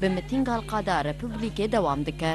bi mitînga li Qada Repûblîkê dewam dike.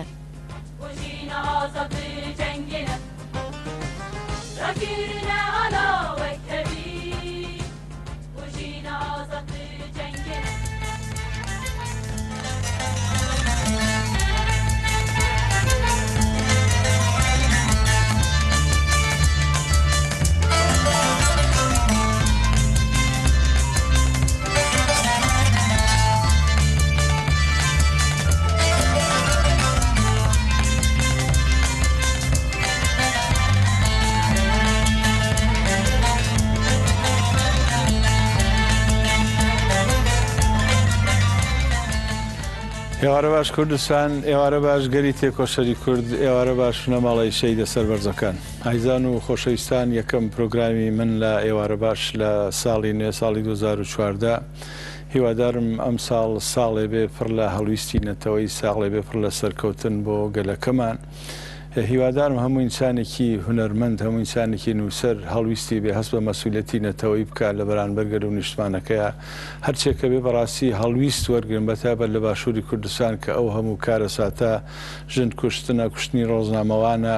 ئێوارە باش کوردستان، ئێوارە باش گەلی تێکۆشەری کورد، ئێوارە باش بنەماڵەی شەهیدە سەربەرزەکان. ئازیزان و خۆشەویستان یەکەم پرۆگرامی من لە ئێوارە باش لە ساڵی نوێ ساڵی 2014 هیوادارم ئەمساڵ ساڵێ بێ پڕ لە هەڵویستی نەتەوەیی ساڵێ بێ پڕ لە سەرکەوتن بۆ گەلەکەمان. هیوادارم هەموو ئینسانێکی هونەرمەند، هەموو ئینسانێکی نووسەر هەڵویستی بێ، هەست بە مەسئولیەتی نەتەوەیی بکا لە بەرانبەر گەل و نیشتمانەکەیا. هەرچێ کە بێ بەڕاستی هەڵویست وەرگرن بەتایبەت لە باشووری کوردستان کە ئەو هەموو کارەساتە ژن کوشتنە، کوشتنی ڕۆژنامەوانە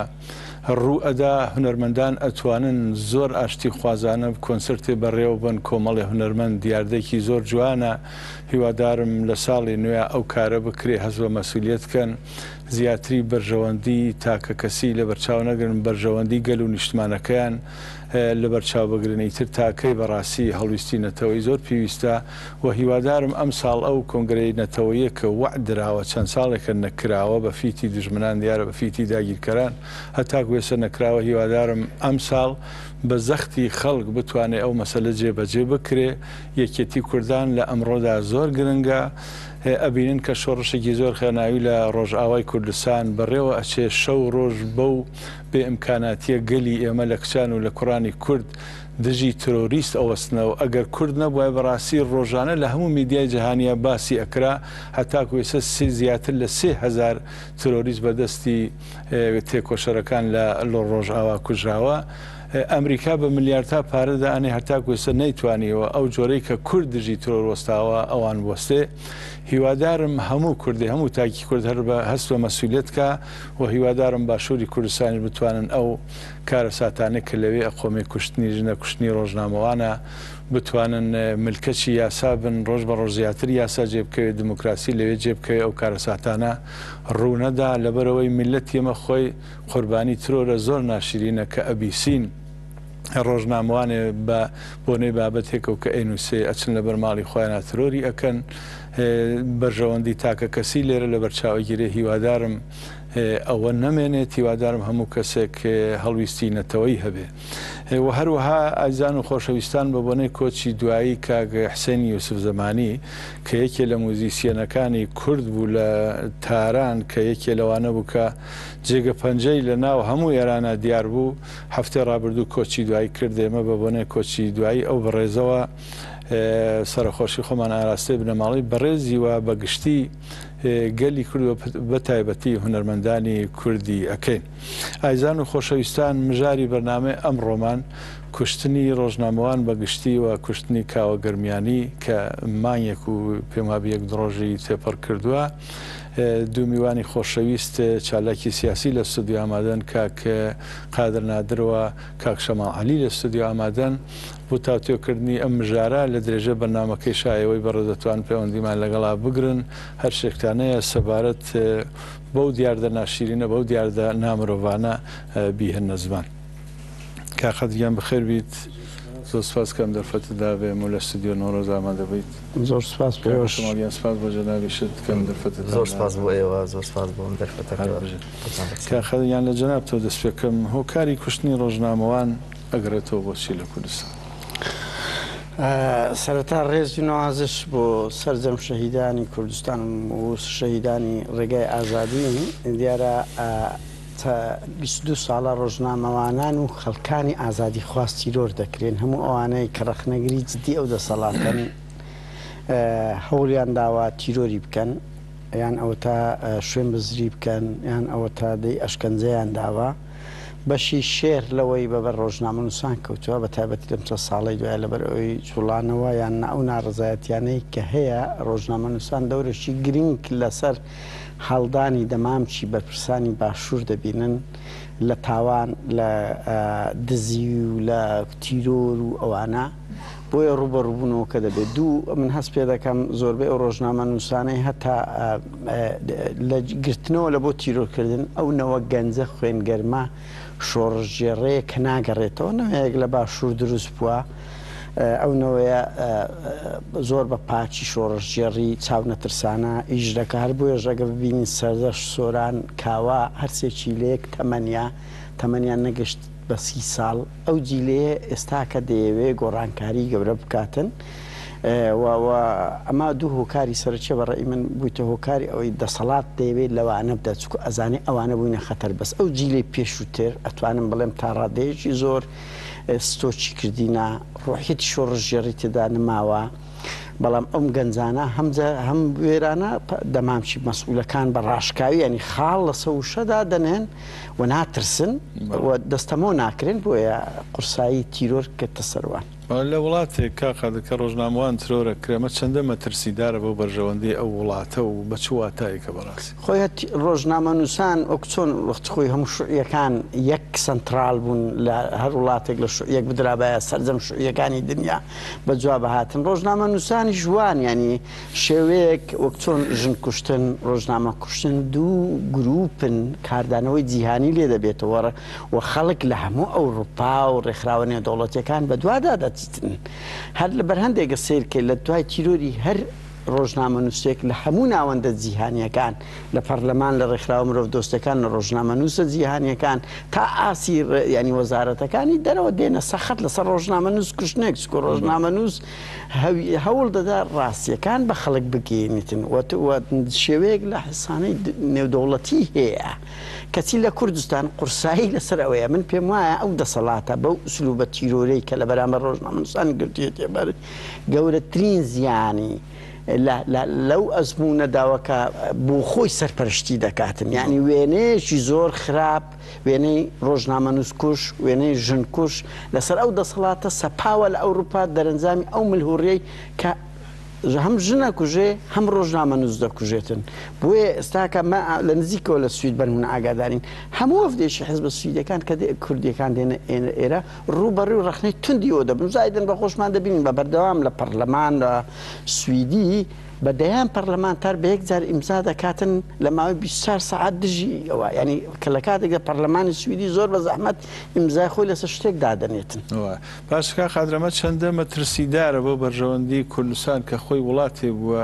ڕوو ئەدا، هونەرمەندان ئەتوانن زۆر ئاشتی خوازانە کۆنسرتێ بەڕێوە بەن، کۆمەڵێ هونەرمەند دیاردەیەکی زۆر جوانە، هیوادارم لە ساڵی نوێیا ئەو کارە بکرێ هەست بە مەسئولیەت کەن. زیاتری بەرژەوەندی تاکەکەسی لەبەرچاو نەگرن، بەرژەوەندی گەل و نیشتمانەکەیان لەبەرچاو بگرن، ئیتر تا کەی بەڕاستی هەڵویستی نەتەوەیی زۆر پێویستە و هیوادارم ئەمساڵ ئەو کۆنگرەی نەتەوەییە کە وەعد دراوە چەند ساڵێکە نەکراوە بە فیتی دوژمنان دیارە بە فیتی داگیرکەران هەتاکو ئێستا نەکراوە هیوادارم ئەمساڵ بە زەختی خەڵک بتوانێ ئەو مەسەلە جێبەجێ بکرێ یەکێتی کوردان لە ئەمڕۆدا زۆر گرنگە. ئەبینن کە شۆڕشێکی زۆر خوێناوی لە ڕۆژئاوای کوردستان بەڕێوە ئەچێ، شەو ڕۆژ بەو بێ ئیمکاناتیە گەلی ئێمە لە کچان و لە کوڕانی کورد دژی ترۆریست ئەوەستنەوە، ئەگەر کورد نەبوایە بەڕاستی ڕۆژانە لە هەموو میدیای جەهانیا باسی ئەکرا، هەتاکو ئێستا زیاتر لە 3000 ترۆریست بە دەستی تێکۆشەرەکان لە ڕۆژئاوا کوژراوە. ئەمریکا بە ملیارتا پارە دائەنێ هەتاکو ئێستا نەیتوانیوە ئەو جۆرەی کە کورد دژی ترۆر وەستاوە ئەوان بوەستێ. هیوادارم هەموو کوردێ هەموو تاکی کورد هەر بە هەست بە مەسولیەت کا و هیوادارم باشوری کوردستانیش بتوانن ئەو کارەساتانەی کە لەوێ ئەقۆمێ کوشتنی ژنە کوشتنی ڕۆژنامەوانە بتوانن ملکەچی یاسا بن ڕۆژ بە ڕۆژ زیاتر یاسا جێ بکەوێ دموکراسی لەوێ جێ بکەوێ ئەو کارەساتانە ڕوونەدا لەبەرئەوەی میللەتی ئێمە خۆی قوربانی ترۆرە زۆر ناشرینە کە ئەبیسین ڕۆژنامەوانێ بە بۆنەی بابەتێکەو کە ئەینوسێ ئەچن لەبەر ماڵی خۆیانا ترۆری ئەکەن بەرژەوەندی تاکە کەسی لێرە لەبەر چاو ئەگیرێ هیوادارم ئەوە نەمێنێت هیوادارم هەموو کەسێک هەڵویستی نەتەوەی هەبێ و هەروەها ئازیزان و خۆشەویستان بە بۆنەی کۆچی دوایی کاک حسێنی یوسف زەمانی کە یەکێ لە موزیسیەنەکانی کورد بوو لە تاران کە یەکێ لەوانە بوو کە جێگە پەنجەی لە ناو هەموو ئێرانا دیار بوو، هەفتەی ڕابردوو کۆچی دوایی کرد، ئێمە بە بۆنەی کۆچی دوایی ئەو بەڕێزەوە سەرەخۆشی خۆمان ئاراستەی بنەماڵەی بەڕێزی و بە گشتی گەلی کورد و بە تایبەتی هونەرمەندانی کوردی ئەکەین. ئازیزان و خۆشەویستان مژاری بەرنامەی ئەمڕۆمان کوشتنی ڕۆژنامەوان بە گشتی و کوشتنی کاوە گەرمیانی کە مانگێک و پێم وابێ یەک دوو ڕۆژی تێپەڕ کردووە، دوو میوانی خۆشەویست چالاکی سیاسی لە ستۆدیۆ ئامادەن کاک قادر نادر و کاک شەماڵ عەلی لە ستۆدیۆ ئامادەن بۆ تاوتوێ کردنی ئەم مژارە لە درێژە بەرنامەکەیشا ئێوەی بەڕێز دەتوان پەیوەندیمان لەگەڵا بگرن هەر شتێکتان هەیە سەبارەت بەو دیاردە ناشیرینە بەو دیاردە نامرۆڤانە بیهێننە زمان. کاک قادر گیان بەخێر بیت. زۆر سپاس کە ئەم دەرفەتە دابێم و لە ستودیۆ نەورۆز ئامادە بوویت. زۆر سپاس بۆ کاک ئێوەش. شەماڵ گیان سپاس بۆ جەنابیشت کە ئەم دەرفەتەتان زۆر سپاس دابێ. بۆ ئێوە، زۆر سپاس بۆ ئەم دەرفەتە هەر کە بژیت. پێتان بەخشیم. کاک قادر گیان لە جەنابتەوە دەست پێ بکەم، هۆکاری کوشتنی ڕۆژنامەوان ئەگەڕێتەوە بۆ چی لە کوردستان؟ سەرەتا ڕێز و نەوازش بۆ سەرجەم شەهیدانی کوردستان و شەهیدانی ڕێگای ئازادی. دیارە تا 22 ساڵە ڕۆژنامەوانان و خەڵکانی ئازادیخواز تیرۆر دەکرێن، هەموو ئەوانەی کە ڕەخنەگری جدی ئەو دەسەڵاتەن هەوڵیان داوە تیرۆری بکەن، یان ئەوەتا شوێن بزری بکەن، یان ئەوەتا دەی ئەشکەنجەیان داوە. بەشی شێر لەوەی بە بەر ڕۆژنامەنووسان کەوتووە بە تایبەتی لەم چەند ساڵەی دوای لەبەر ئەوەی جوڵانەوە یان ئەو ناڕەزایەتیانەی کە هەیە ڕۆژنامەنووسان دەورێکی گرنگ لەسەر هەڵدانی دەمامکی بەرپرسانی باشوور دەبینن لە تاوان لە دزی و لە تیرۆر و ئەوانە بۆیە ڕووبەڕووبوونەوەکە دەبێت. دوو، من هەست پێ دەکەم زۆربەی ئەو ڕۆژنامەنووسانەی هەتا لە گرتنەوە لە بۆ تیرۆرکردن ئەو نەوە گەنجە خوێنگەرمە شۆڕشگێڕەیە کە ناگەڕێتەوە، نەوەیەک لە باشوور دروست بووە، ئەو نەوەیە زۆر بە پاکی شۆڕشگێڕی چاونەترسانە ئیش دەکا، هەر بۆیەش ئەگەر ببینین سەردەشت، سۆران، کاوە هەرسێکی لە یەک تەمەنیا، تەمەنیان نەگەشت بە سی ساڵ، ئەو جیلەیە ئێستاکە دەیەوێ گۆڕانکاری گەورە بکاتن و و ئەمە دوو هۆکاری سەرەکیە بە ڕەئی من بوویتە هۆکاری ئەوەی دەسەڵات دەیەوێت لەوانە بدات چونکە ئەزانێ ئەوانە بووینە خەتەر بەس ئەو جیلەی پێشووتر ئەتوانم بڵێم تا ڕادەیەکی زۆر ستۆکی کردینە ڕۆحیەتی شۆڕشگێڕی تێدا نماوە بەڵام ئەم گەنجانە هەم هەم وێرانە دەمامکی مەسئولەکان بە ڕاشکاوی ینی خاڵ لەسە وشەدا دەنێن و ناترسن و دەستەمۆ ناکرێن بۆیە قورسایی تیرۆر کەتە سەروان. لە وڵاتێک کاک قادر کە ڕۆژنامەوان ترۆر ئەکرێ ئەمە چەندە مەترسیدارە بۆ بەرژەوەندی ئەو وڵاتە و بە چ واتایەکە بەڕاستی؟ خۆی هەر ڕۆژنامەنووسان وەک چۆن وەختی خۆی هەموو شوعیەکان یەک سەنتراڵ بوون لە هەر وڵاتێک لە شوعیەک بدرابایە سەرجەم شوعیەکانی دنیا بە جواب هاتن ڕۆژنامەنووسانیش وان یانی شێوەیەک وەک چۆن ژن کوشتن، ڕۆژنامە کوشتن دوو گرووپن کاردانەوەی جیهانی لێ دەبێتەوە و خەڵک لە هەموو ئەوڕوپا و ڕێکخراوە نێودەوڵەتیەکان بەدوادا دەچن. هەر لەبەر هەندێک گەر سەیر کەی لە دوای تیرۆری هەر ڕۆژنامەنووسێک لە هەموو ناوەندە جیهانیەکان لە پەرلەمان لە ڕێکخراوە مرۆڤدۆستەکان لە ڕۆژنامەنووسە جیهانیەکان تا ئاستی یانی وەزارەتەکانی دەرەوە دێنە سەخت لەسەر ڕۆژنامەنووس کوشتنێک چکۆ ڕۆژنامەنووس هەوڵ دەدا ڕاستیەکان بە خەڵک بگەیەنیتن و شێوەیەک لە حسانەی نێودەوڵەتی هەیە کەچی لە کوردستان قورسایی لەسەر ئەوەیە من پێم وایە ئەو دەسەڵاتە بەو ئوسلوبە تیرۆرەی کە لە بەرامبەر ڕۆژنامەنووسان گرتوویەتیە بەر گەورەترین زیانی لەو ئەزموونە داوە کە بۆ خۆی سەرپەرشتی دەکاتن یعنی وێنەیەکی زۆر خراپ وێنەی ڕۆژنامەنووس کوژ، وێنەی ژن کوژ لەسەر ئەو دەسەڵاتە سەپاوە لە ئەوروپا دەرەنجامی ئەو ملهوڕیەی کە هەم ژن ئەکوژێ هەم ڕۆژنامەنووس دەکوژێتن بۆیە ئێستاکە مە لە نزیکەوە لە سوید بەنمونە ئاگادارین هەموو وەفدێکی حزبە سویدەکان کە کوردیەکان دێنە ئێرە ڕووبەڕووی ڕەخنەی توندی ئەوە دەبن زایدن بە خۆشمان دەبینین بە بەردەوام لە پەرلەمان لە سویدی بە دەیان پەرلەمانتار بە یەک جار ئیمزا دەکاتن لە ماوەی 24 سەعات دژی ئەوە یانی کە لە کاتێکدا پەرلەمانی سویدی زۆر بە زەحمەت ئیمزای خۆی لەسەر شتێک دادەنێتن. باشە کاک قادر ئەمە چەندە مەترسیدارە بۆ بەرژەوەندی کوردستان کە خۆی وڵاتێ بووە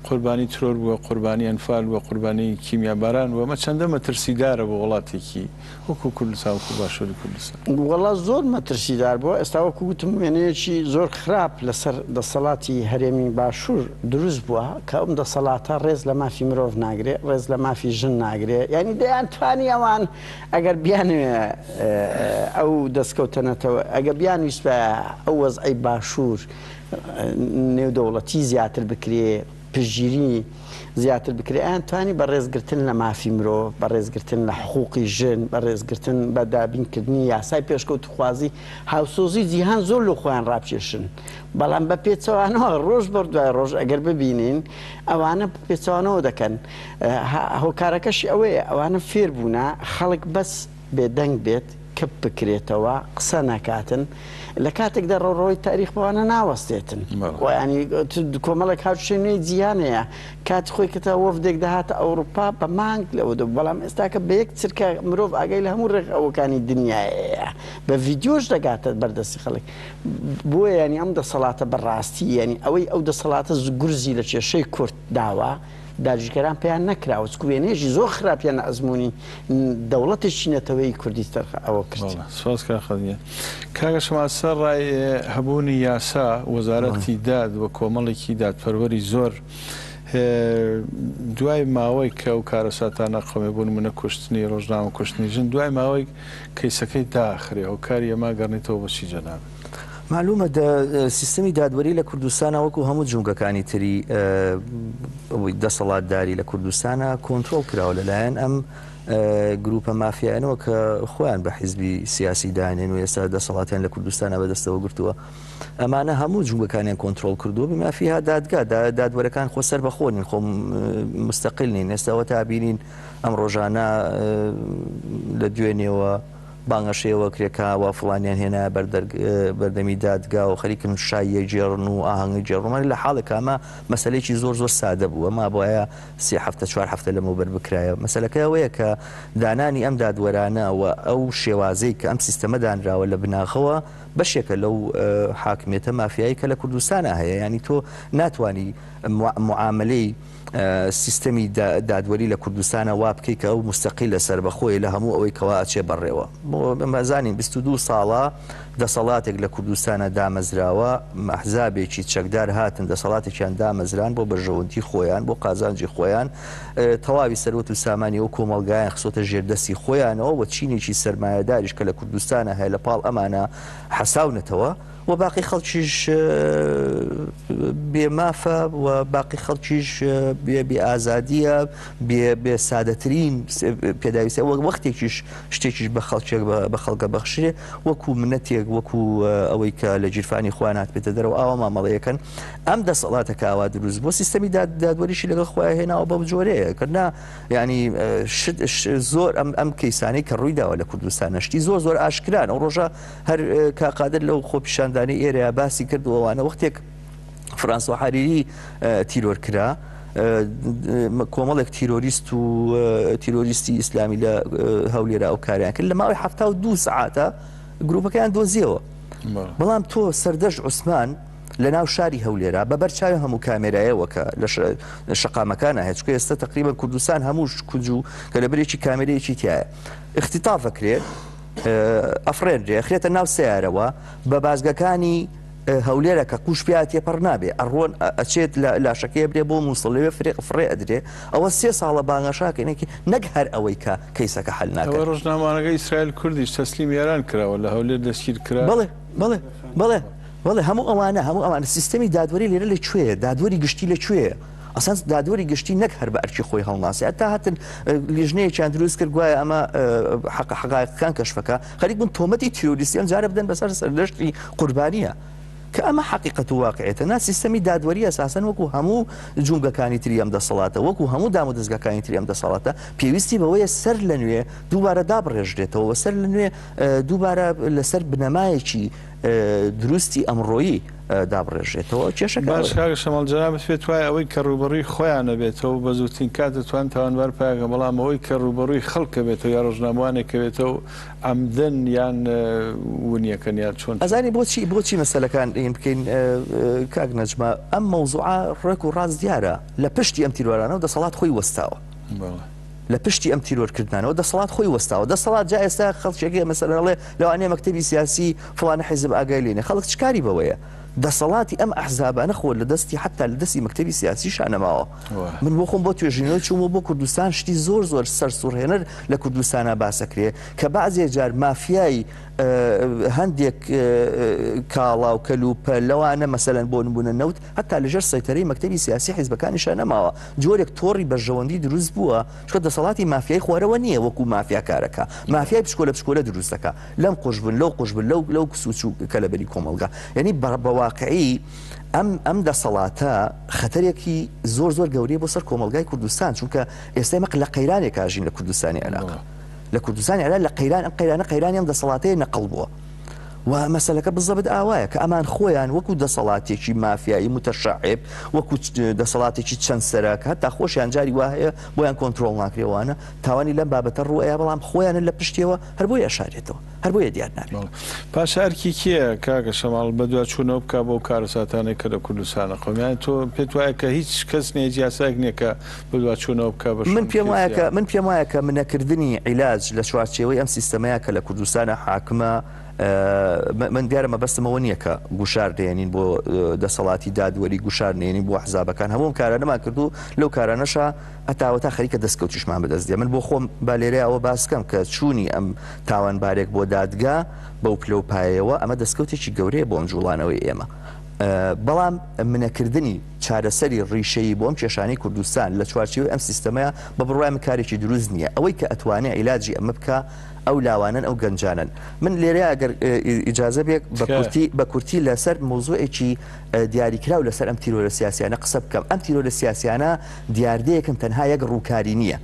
قوربانی ترۆر بووە قوربانی ئەنفال بووە قوربانی کیمیاباران بووە ئەمە چەندە مەترسیدارە بۆ وڵاتێکی وەکو کوردستان وەکو باشوری کوردستان. وەڵا زۆر مەترسیدار بووە ئێستا وەکو وتم وێنەیەکی زۆر خراپ لەسەر دەسەڵاتی هەرێمی باشور دروست بووە کە ئەم دەسەڵاتە ڕێز لە مافی مرۆڤ ناگرێ ڕێز لە مافی ژن ناگرێ یانی دەیان توانی ئەوان ئەگەر بیانەوێ ئەو دەستکەوتە نەتەوە ئەگە بیانویستبایە ئەو وەزعەی باشور نێودەوڵەتی زیاتر بکرێ پشتگیری زیاتر بکرێت، ئەیان توانی بە ڕێزگرتن لە مافی مرۆڤ، بە ڕێزگرتن لە حقوقی ژن، بە ڕێزگرتن بە دابینکردنی یاسای پێشکەوتوخوازی هاوسۆزی جیهان زۆر لۆ خۆیان ڕابکێشن، بەڵام بە پێچەوانەوە ڕۆژ بەر دوای ڕۆژ ئەگەر ببینین ئەوانە پێچەوانەوە دەکەن، هۆکارەکەشی ئەوەیە ئەوانە فێر بوونە خەڵک بەس بێدەنگ بێت، کپ بکرێتەوە، قسە نەکاتن، لە کاتێکدا ڕەوڕەوەی تاریخ بەوانە ناوەستێتن. و یانی کۆمەڵێک هاوشێ نوێی جیهان هەیە. کاتی خۆی کە تا وەفدێک دەهاتە ئەوروپا بە مانگ لەوە دەبوو، بەڵام ئێستاکە بە یەک چرکە مرۆڤ ئاگای لە هەموو ڕێکخراوەکانی دنیایەیە، بە ڤیدیۆش دەگاتە بەردەستی خەڵک. بۆیە یانی ئەم دەسەڵاتە بە ڕاستی یانی ئەوەی ئەو دەسەڵاتە گورزی لە کێشەی کورد داوە، داگیرکەران پێیان نەکراوە چونکو وێنەیەکی زۆر خراپیان لە ئەزموونی دەوڵەتێکی نەتەوەیی کوردی تەرخ ئەوە کرد. بەڵێ سپاس کاک خەدیجە. کاکە شەماڵ سەرڕای هەبوونی یاسا وەزارەتی داد و کۆمەڵێکی دادپەروەری زۆر دوای ماوەی کە ئەو کارەساتانە قەومێ بۆ نمونە کوشتنی ڕۆژنامە کوشتنی ژن دوای ماوەی کەیسەکەی داخرێ هۆکاری ئەمە گەڕنیتەوە بۆ چی جەنابت؟ مەعلومە سیستەمی دادوەری لە کوردستانا وەکو هەموو جومگەکانی تری دەسەڵاتداری لە کوردستانا کۆنترۆڵ کراوە لەلایەن ئەم گروپە مافیایانەوە کە خۆیان بە حیزبی سیاسی دانێن و ئێستا دەسەڵاتیان لە کوردستانا بەدەستەوە گرتووە. ئەمانە هەموو جومگەکانیان کۆنترۆڵ کردووە بما فیها دادگا دادوەرەکان خۆ سەربەخۆ نین خۆ مستەقل نین ئێستا ئەوە تا بینین ئەم ڕۆژانە لە دوێنێوە بانگەشەی ئەوە کرێ کە وا فڵانیان هێنایە بەر بەردەمی دادگا و خەریکن شاییە گێڕن و ئاهەنگە گێڕن وانە لە حاڵێک کە ئەمە مەسەلەیەکی زۆر زۆر سادە بوو ئەمە بایە سێ هەفتە چوار هەفتە لەمەوبەر بکرایە مەسەلەکە ئەوەیە کە دانانی ئەم دادوەرانە و ئەو شێوازەی کە ئەم سیستەمە دانراوە لە بناغەوە بەشێکە لەو حاکمیەتە مافیایی کە لە کوردستانا هەیە یانی تۆ ناتوانی معاملەی سیستەمی دادوەری لە کوردستانا وا بکەی کە ئەو موستەقیلە سەربەخۆیە لە هەموو ئەوەی کەوا ئەچێ بەڕێوە. بۆ ئەزانین 22 ساڵە دەسەڵاتێک لە کوردستانا دامەزراوە، ئەحزابێکی چەکدار هاتن دەسەڵاتێکیان دامەزران بۆ بەرژەوەندی خۆیان، بۆ قازانجی خۆیان، تەواوی سەروەت و سامانی ئەو کۆمەڵگایان خستۆتە ژێر دەستی خۆیانەوە و چینێکی سەرمایەداریش کە لە کوردستانا هەیە لە پاڵ ئەمانە حەساونەتەوە. و باقی خەڵکیش بێ مافە و باقی خەڵکیش بێ بێ ئازادیە بێ بێ سادەترین پێداویستە وەک وەختێکیش شتێکیش بە خەڵکێک بە خەڵکە بەخشرێ وەکو منەتێک وەکو ئەوەی کە لە گیرفانی خۆیان هاتبێتە دەرەوە ئاوا مامەڵەیەکەن ئەم دەسەڵاتە کە ئاوا دروست بووە سیستەمی دادوەریشی لەگەڵ خۆیان هێناوە بەو جۆرەیە کە نا یعنی شت زۆر ئەم ئەم کەیسانەی کە ڕووی داوە لە کوردستان شتی زۆر زۆر ئاشکران ئەو ڕۆژە هەر کاک قادر لەو خۆپیشاندانەی ئێرەیا باسی کرد و ئەوانە وەختێک فرانسۆ حەریری تیرۆر کرا کۆمەڵێک تیرۆریست و تیرۆریستی ئیسلامی لە هەولێرا ئەو کاریان کرد لە ماوەی 72 سعاتە گروپەکەیان دۆزیەوە بەڵام تۆ سەردەشت عوسمان لە ناو شاری هەولێرا بە بەر چاوی هەموو کامێرایەوە کە لە شەقامەکانە هەیە چونکە ئێستا تقریبا کوردستان هەموو کونج و کە لە برێکی کامێرەیەکی تایە اختطاف ئەکرێت ئەفڕێنرێ ئەخرێتە ناو سەیارەوە بە بازگەکانی هەولێرە کە قوش پیا تێپەڕ نابێ ئەڕۆن ئەچێت لە لاشەکەی برێ بۆ مووسڵ لەوێ فرێ فڕێ ئەدرێ ئەوە سێ ساڵە بانگەشاکەنێکی نەک هەر ئەوەی کە کەیسەکە حەل ناکەن. ئەوە ڕۆژنامەوانەکەی ئیسرائیل کوردیش تەسلیم ئێران کراوە لە هەولێر دەستگیر کرا. بەڵێ بەڵێ بەڵێ بەڵێ هەموو ئەوانە هەموو ئەوانە سیستەمی دادوەری لێرە لە کوێیە دادوەری گشتی لە کوێیە؟ ئەساس دادوەری گشتی نەک هەر بە ئەرکی خۆی هەڵناسێ هەتا هاتن لیژنەیەکیان دروست کرد گوایە ئەمە حەق حەقایقەکان کەشفەکە خەریک بوون تۆمەتی تیرۆریستی ئەم جارە بدەن بەسەر سەردەشتی قوربانیە کە ئەمە حەقیقەت و واقعێتە نا سیستەمی دادوەری ئەساسەن وەکو هەموو جومگەکانی تری ئەم دەسەڵاتە وەکو هەموو دام و دەزگاکانی تری ئەم دەسەڵاتە پێویستی بەوەیە سەر لە نوێ دووبارە دابڕێژرێتەوە و سەر لە نوێ دووبارە لەسەر بنەمایەکی دروستی ئەمڕۆیی دابڕێژرێتەوە کێشەکە باش کاک شەماڵ جەنابت پێت وایە ئەوەی کە ڕووبەڕووی خۆیان ئەبێتەوە بە زووترین کات دەتوانن تاوانبار پایەکەن بەڵام ئەوەی کە ڕووبەڕووی خەڵک ئەبێتەوە یا ڕۆژنامەوانێک ئەبێتەوە عەمدەن یان ونیەکەن یا چۆن چۆن؟ ئەزانی بۆچی بۆچی مەسەلەکان این بکەین کاک نەجمە ئەم مەوزوعە ڕێک و ڕاست دیارە لە پشتی ئەم تیرۆرانەوە دەسەڵات خۆی وەستاوە. بەڵێ. لە پشتی ئەم تیرۆرکردنانەوە دەسەڵات خۆی وەستاوە دەسەڵات جا ئێستا خەڵکێک هەیە مەسەلەن ئەڵێ لەوانەیە مەکتەبی سیاسی فڵانە حیزب ئاگای لێ نیە خەڵک چ کاری بەوەیە دەسەڵاتی ئەم ئەحزابانە خۆ لە دەستی حەتا لە دەستی مەکتەبی سیاسیشا نەماوە من بۆ خۆم بۆ توێژینەوە چوومەوە بۆ کوردستان شتی زۆر زۆر سەرسوڕهێنەر لە کوردستانا باسەکرێ کە بەعزێ جار مافیای هەندێک کاڵا و کەلوپەل لەوانە مەسەلەن بۆ نمونە نەوت هەتا لەژێر سەیتەرەی مەکتەبی سیاسی حیزبەکانیشا نەماوە جۆرێک تۆڕی بەرژەوەندی دروست بووە چونکە دەسەڵاتی مافیای خوارەوە نییە وەکو مافیا کارەکا مافیای بچکۆلە بچکۆلە دروست دەکا لەم قوژبن لەو قوژبن لەو لەو کسوچ و کەلەبەری کۆمەڵگا یعنی بە واقعی ئەم ئەم دەسەڵاتە خەتەرێکی زۆر زۆر گەورەیە بۆ سەر کۆمەڵگای کوردستان چونکە ئێستا ئێمە لە قەیرانێکا ژین لە کوردستانی عێراق لە کوردستانی عێراق لە قەیران ئەم قەیرانە قەیرانی ئەم دەسەڵاتەیە نەقڵ بووە و مەسەلەکە بزەبت ئاوایە کە ئەمان خۆیان وەکو دەسەڵاتێکی مافیایی متشعب وەکو دەسەڵاتێکی چەند سەرە کە هەتا خۆشیان جاری وا هەیە بۆیان کۆنترۆڵ ناکرێ وانە تاوانی لەم بابەتە ڕووئەیا بەڵام خۆیانن لە پشتیەوە هەر بۆی ئەشارێتەوە هەر بۆیە دیار نابێت. پاشا ئەرکی کێیە کاکە شەماڵ بەدواچوونەوە بکا بەو کارەساتانەی کە لە کوردستان ئەقەومێ یانی تۆ پێت وایە کە هیچ کەس نیە هیچ یاسایەک نیە کە بەدواچوونەوە بکا بە من شوێن پێم وایە کەس کە یا. من پێم وایە کە منەکردنی عیلاج لە چوارچێوەی ئەم سیستەمەیا کە لە کوردستانا حاکمە. من دیارە مەبەستم ئەوە نییە کە گوشار دێنین بۆ دەسەڵاتی دادوەری گوشار نێنین بۆ حزابەکان هەموو کارانەمان کردو لەو کارانەشا هەتاوەتا خەریکە دەستکەوتیشمان بەدەست دێ من بۆ خۆم با لێرەیا ئەوە باس کەم کە چوونی ئەم تاوانبارێک بۆ دادگا بەو پلە و پایەوە ئەمە دەستکەوتێکی گەورەیە بۆ ئەم جوڵانەوەی ئێمە بەڵام منەکردنی چارەسەری ڕیشەیی بۆ ئەم کێشانەی کوردستان لە چوارچێوەی ئەم سیستەمەیە بە بڕوای من کارێکی دروست نییە ئەوەی کە ئەتوانێ عیلاجی ئەمە بکا ئەو لاوانەن ئەو گەنجانەن من لێرەیا گەر ئیجازە بێ بە کورتی بە کورتی لەسەر مەوزوعێکی دیاریکراو لەسەر ئەم تیرۆرە سیاسیانە قسە بکەم ئەم تیرۆرە سیاسیانە دیاردەیەکن تەنها یەک ڕووکاری نییە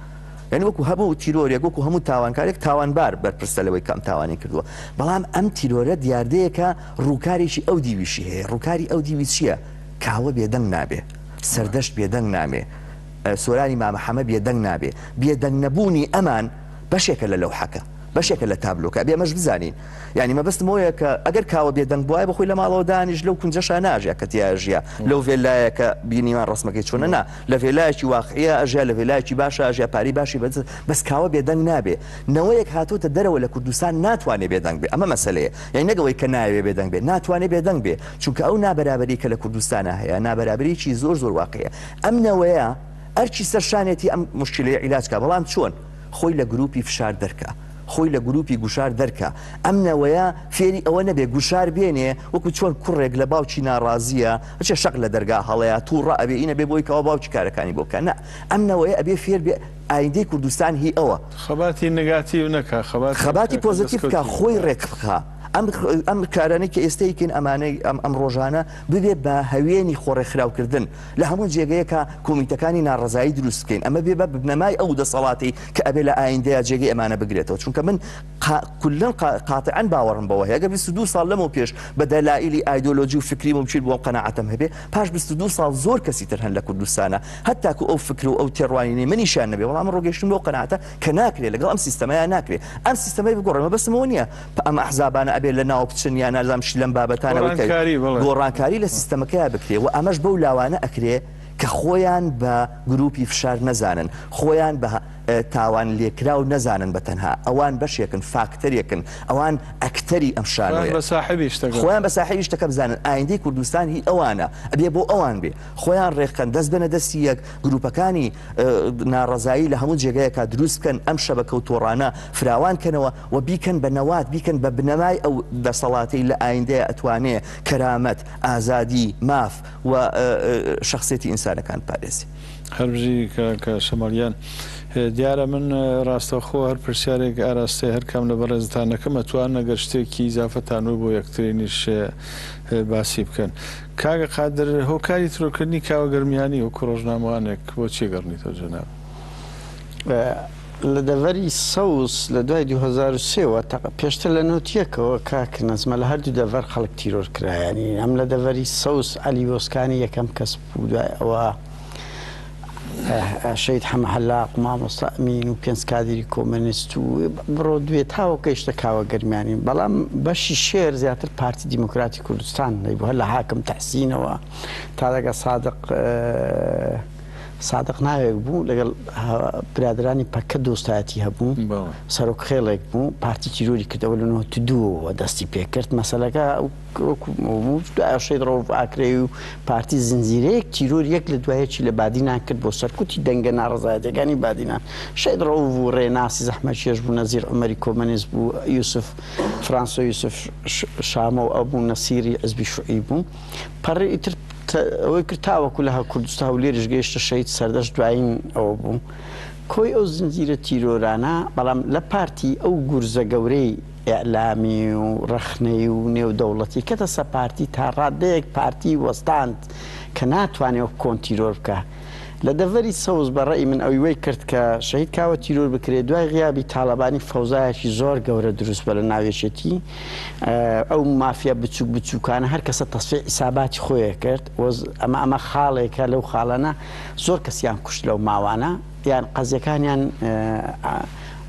یعنی وەکو هەموو تیرۆرێک وەکو هەموو تاوانکارێک تاوانبار بەرپرسە لەوەی کە ئەم تاوانی کردووە بەڵام ئەم تیرۆرە دیاردەیەکە ڕووکارێکی ئەو دیویشی هەیە ڕووکاری ئەو دیوی چییە کاوە بێدەنگ نابێ سەردەشت بێدەنگ نامێ سۆرانی مامە حەمە بێدەنگ نابێ بێدەنگ نەبوونی ئەمان بەشێکە لە لەوحەکە بەشێکە لە تابلۆکە ئەبێ ئەمەش بزانین یانی مەبەستم ئەوەیە کە ئەگەر کاوە بێدەنگ بوایە بەخۆی لە ماڵەوە دانیشت لەو کونجەشا ناژیا کە تیا ژیا لەو ڤێلایە کە بینیمان ڕەسمەکەی چۆنە نا لە ڤێلایەکی واقعیە ئەژیا لە ڤێلایەکی باشە ئەژیا پارەی باشی بەدەست بەس کاوە بێدەنگ نابێ نەوەیەک هاتۆتە دەرەوە لە کوردستان ناتوانێ بێدەنگ بێ ئەمە مەسەلەیە یانی نەک ئەوەی کە نایەوێ بێدەنگ بێ ناتوانێ بێدەنگ بێ چونکە ئەو نابەرابەری کە لە کوردستانا هەیە نابەرابەریی زۆر زۆر واقعیە ئەم نەوەیە ئەرکی سەر شانێتی ئەم موشکیلەیە عیلاج کا بەڵام چۆن؟ خۆی لە گروپی فشار دەرکا خۆی لە گروپی گوشار دەرکا ئەم نەوەیە فێری ئەوە نەبێ گوشار بێنێ وەکو چۆن کوڕێک لە باوکی ناڕازیە ئەچێ شەق لە دەرگا هەڵەیا توڕە ئەبێ ئینە بێ بۆی کەوا باوکی کارەکانی بۆ بکا نا ئەم نەوەیە ئەبێ فێر بێ ئایندەی کوردستان هی ئەوە. خەباتی نگاتیڤ نەکا خەباتێک خەباتی بکا کە پۆزەتیڤ بکا دەسکەوتی خۆی بکا. ڕێک بخا ئەم ئەم کارانەی کە ئێستە ئەیکەین ئەمانەی ئەم ئەم ڕۆژانە ببێ بە هەوێنی خۆڕێکخراوکردن لە هەموو جێگەیەکا کۆمیتەکانی ناڕەزایی دروست بکەین ئەمە بێ بە بنەمای ئەو دەسەڵاتەی کە ئەبێ لە ئایندەیا جێگەی ئەمانە بگرێتەوە چونکە من کولەن قاتعەن باوەڕم بەوە هەیە ئەگەر 22 ساڵ لەمەو پێش بە دەلائیلی ئایدۆلۆجی و فکری مومکین بوو ئەم قەناعەتەم هەبێ پاش 22 ساڵ زۆر کەسی تر هەن لە کوردستانا هەتاکو ئەو فکر و ئەو تێڕوانینەی منیشیان نەبێ بەڵام من ڕۆگەیشتم بەو قەناعەتە کە ناکرێ لەگەڵ ئەم سیستەمەیا ناکرێ ئەم سیستەمەی بگۆڕێ مەبەستم ئەوە نییە ئەم ئەحزابانە ئەبێ لە ناو بچن یا نازانم چی لەم بابەتانە وەی کە گۆڕانکاری بەڵێ. گۆڕانکاری لە سیستەمەکەیا بکرێ و ئەمەش بەو لاوانە ئەکرێ کە خۆیان بە گروپی فشار نەزانن، خۆیان بە تاوان لێکراو نەزانن بە تەنها، ئەوان بەشێکن، فاکتەرێکن، ئەوان ئەکتەری ئەم خۆیان شانۆیەن. بە ساحێبی شتەکە خۆیان بە بزانن. ساحێبی شتەکە بزانن، ئایندەی کوردستان هی ئەوانە، ئەبێ بۆ ئەوان بێ. خۆیان ڕێکخەن، دەست بەنە دەستی یەک، گروپەکانی ناڕەزایی لە هەموو جێگایەکا دروست بکەن، ئەم شەبەکە و تۆڕانە فراوان کەنەوە و بیکەن بە نەوات، بیکەن بە بنەمای ئەو دەسەڵاتەی لە ئایندەیا ئەتوانێ کەرامەت، ئازادی، ماف و شەخسیەتی ئینسانەکان بپارێزێ. هەربژی کاکە شەماڵ گیان. دیارە من ڕاستەوخۆ هەر پرسیارێک ئاراستەی هەر کام لە بەڕێزتان ئەکەم ئەتوانن ئەگەر شتێکی ئیزافەتان بوو بۆ یەکترینیش باسی بکەن. کاکە قادر هۆکاری ترۆکردنی کاوە گەرمیانی وەکو ڕۆژنامەوانێک بۆ چی گەڕنیتەوە جەناب؟ لە دەڤەری سەوز لە دوای 2003 وە پێشتر لە نۆتیەکەوە کاک نەجمە لە هەردوو دەڤەر خەڵک تیرۆر کرا یانی هەم لە دەڤەری سەوز عەلی بۆسکانی یەکەم کەس بوو دوای ئەوە شەهید حەمە حەلاق و مامۆستا ئەمین و پێنج کادیری کۆمەنیست و بڕۆ دوێ تاوە گەیشتە کاوە گەرمیانی بەڵام بەشی شێر زیاتر پارتی دیموکراتی کوردستان هەیبوو هەر لە حاکم تەحسینەوە تا دەگە سادق سادق ناوێک بوو لەگەڵ برادرانی پەکە دۆستایەتی هەبوو سەرۆک خێڵێک بوو پارتی تیرۆری کردەوە لە 92ەوە دەستی پێکرد مەسەلەکە شەهید ڕەوف ئاکرەیی و پارتی زنجیرەیەک تیرۆر یەک لە دوای یەکی لە بادینان کرد بۆ سەرکوتی دەنگە ناڕەزایەتیەکانی بادینان. شەهید ڕەوف و ڕێناسی زەحمەتکێش بوو، نەزیر عومەری کۆمەنیست بوو، یوسف فرانسۆ یوسف شامۆ و ئەبوو نەسیری حزبی شوعی بوو. پەڕی ئیتر ئەوەی کرد تاوەکو لە کوردستان هەولێریش گەیشتە شەهید سەردەشت دوایین ئەوە بوو. کۆی ئەو زنجیرە تیرۆرانە بەڵام لە پارتی ئەو گورزە گەورەی ئیعلامی و ڕەخنەیی و نێودەوڵەتی کەتە سە پارتی تا ڕادەیەک پارتی وەستاند کە ناتوانێ وەک کۆن تیرۆر بکا لە دەڤەری سەوز بە ڕەئی من ئەوی وەی کرد کە شەهید کاوە تیرۆر بکرێ دوای غیابی تاڵەبانی فەوزایەکی زۆر گەورە دروست بە لە ناو یەکێتی ئەو مافیا بچوک بچوکانە هەر کەسە تەسفیە عیساباتی خۆی کرد وەز ئەمە ئەمە خاڵێکە لەو خاڵانە زۆر کەسیان کوشت لەو ماوانە یان قەزیەکانیان.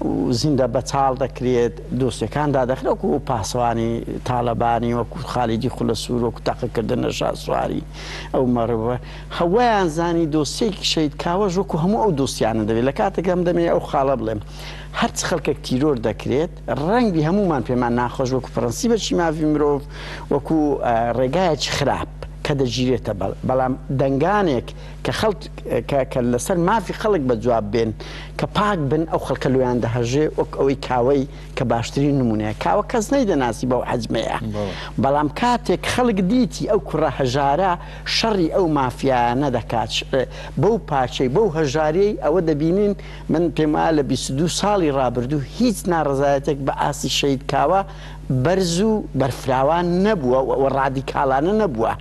و زیندە بەچاڵ دەکرێت، دۆسیەکان دادەخرێت وەکو پاسەوانی تاڵەبانی، وەکو خالیدی خولەسوور، وەکو تەقەکردن لە شاسواری ئەو مەڕوە. وایان زانی دۆسیەی شەهید کاوەش وەکو هەموو ئەو دۆسیانە دەبێت. لە کاتێکدا من دەمەوێت ئەو خاڵە بڵێم هەرچ خەڵکێک تیرۆر دەکرێت ڕەنگبی هەموومان پێمان ناخۆش وەکو پرەنسیبەکی مافی مرۆڤ وەکو ڕێگایەکی خراپ کە دەگیرێتە بەڵام دەنگانێک کە خەڵک کە کە لەسەر مافی خەڵک بە جواب بێن کە پاک بن ئەو خەڵکە لۆیان دەهەژێ وەک ئەوەی کاوەی کە باشترین نمونەیە کاوە کەس نەیدەناسی بەو حەجمەیە بەڵام کاتێک خەڵک دیتی ئەو کوڕە هەژارە شەڕی ئەو مافیایانە دەکات بەو پاچەی بەو هەژاریەی ئەوە دەبینین من پێم وایە لە 22 ساڵی ڕابردوو هیچ ناڕەزایەتێک بە ئاستی شەهید کاوە بەرز و بەرفراوان نەبووە و ڕادیکاڵانە نەبووە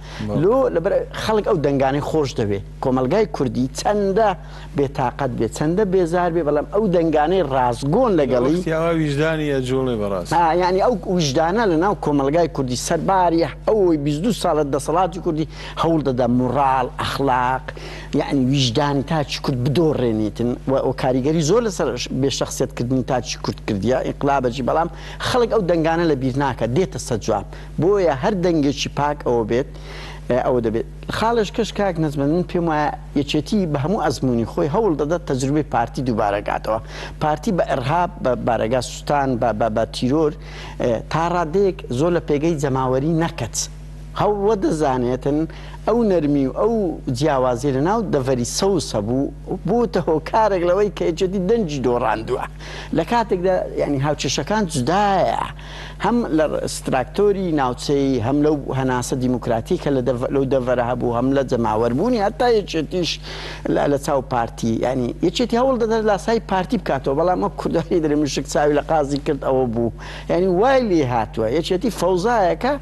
لۆ لەبەر خەڵک ئەو دەنگانەی خۆش دەوێ کۆمەڵگای کوردی چەندە بێتاقەت بێ چەندە بێزار بێ بەڵام ئەو دەنگانەی ڕاستگۆن لەگەڵی وەختی ئاوا ویژدانی ئەجوڵێ بەڕاست. ئا یانی ئەو ویژدانە لە ناو کۆمەڵگای کوردی سەرباری ئەوەی 22 ساڵە دەسەڵاتی کوردی هەوڵ دەدا موڕاڵ ئەخلاق یانی ویژدانی تاکی کورد بدۆڕێنیتن و کاریگەری زۆر لەسەر بێ شەخسیەت کردنی تاکی کورد کردیە ئینقلابەکی بەڵام خەڵک ئەو دەنگانە لە بیر ناکات دێتە سەر جواب بۆیە هەر دەنگێکی پاک ئەوە بێت ئەوە دەبێت. خاڵێش کەش کاک نەجمە من پێم وایە یەکێتی بە هەموو ئەزموونی خۆی هەوڵ دەدات تەجروبەی پارتی دووبارە کاتەوە. پارتی بە ئیڕهاب، بە بارەگا سوتان، بە بە بە تیرۆر تا ڕادەیەک زۆر لە پێگەی جەماوەری نەکەت. هەوڵ وە دەزانێتن ئەو نەرمی و ئەو جیاوازیە لە ناو دەڤەری سەوز هەبوو بۆتە هۆکارێک لەوەی کە یەکێتی دەنگی دۆڕاندووە لە کاتێکدا یانی هاوکێشەکان جودایە. هەم لە ستراکتۆری ناوچەیی، هەم لەو هەناسە دیموکراتی کە لە لەو دەڤەرە هەبوو، هەم لە جەماوەربوونی هەتا یەکێتیش لە چاو پارتی. یانی یەکێتی هەوڵ دەدات لاسایی پارتی بکاتەوە، بەڵام وەک کوردانی دەرێ مشک چاوی لە قازی کرد ئەوە بوو. یانی وای لێ هاتووە. یەکێتی فەوزایەکە،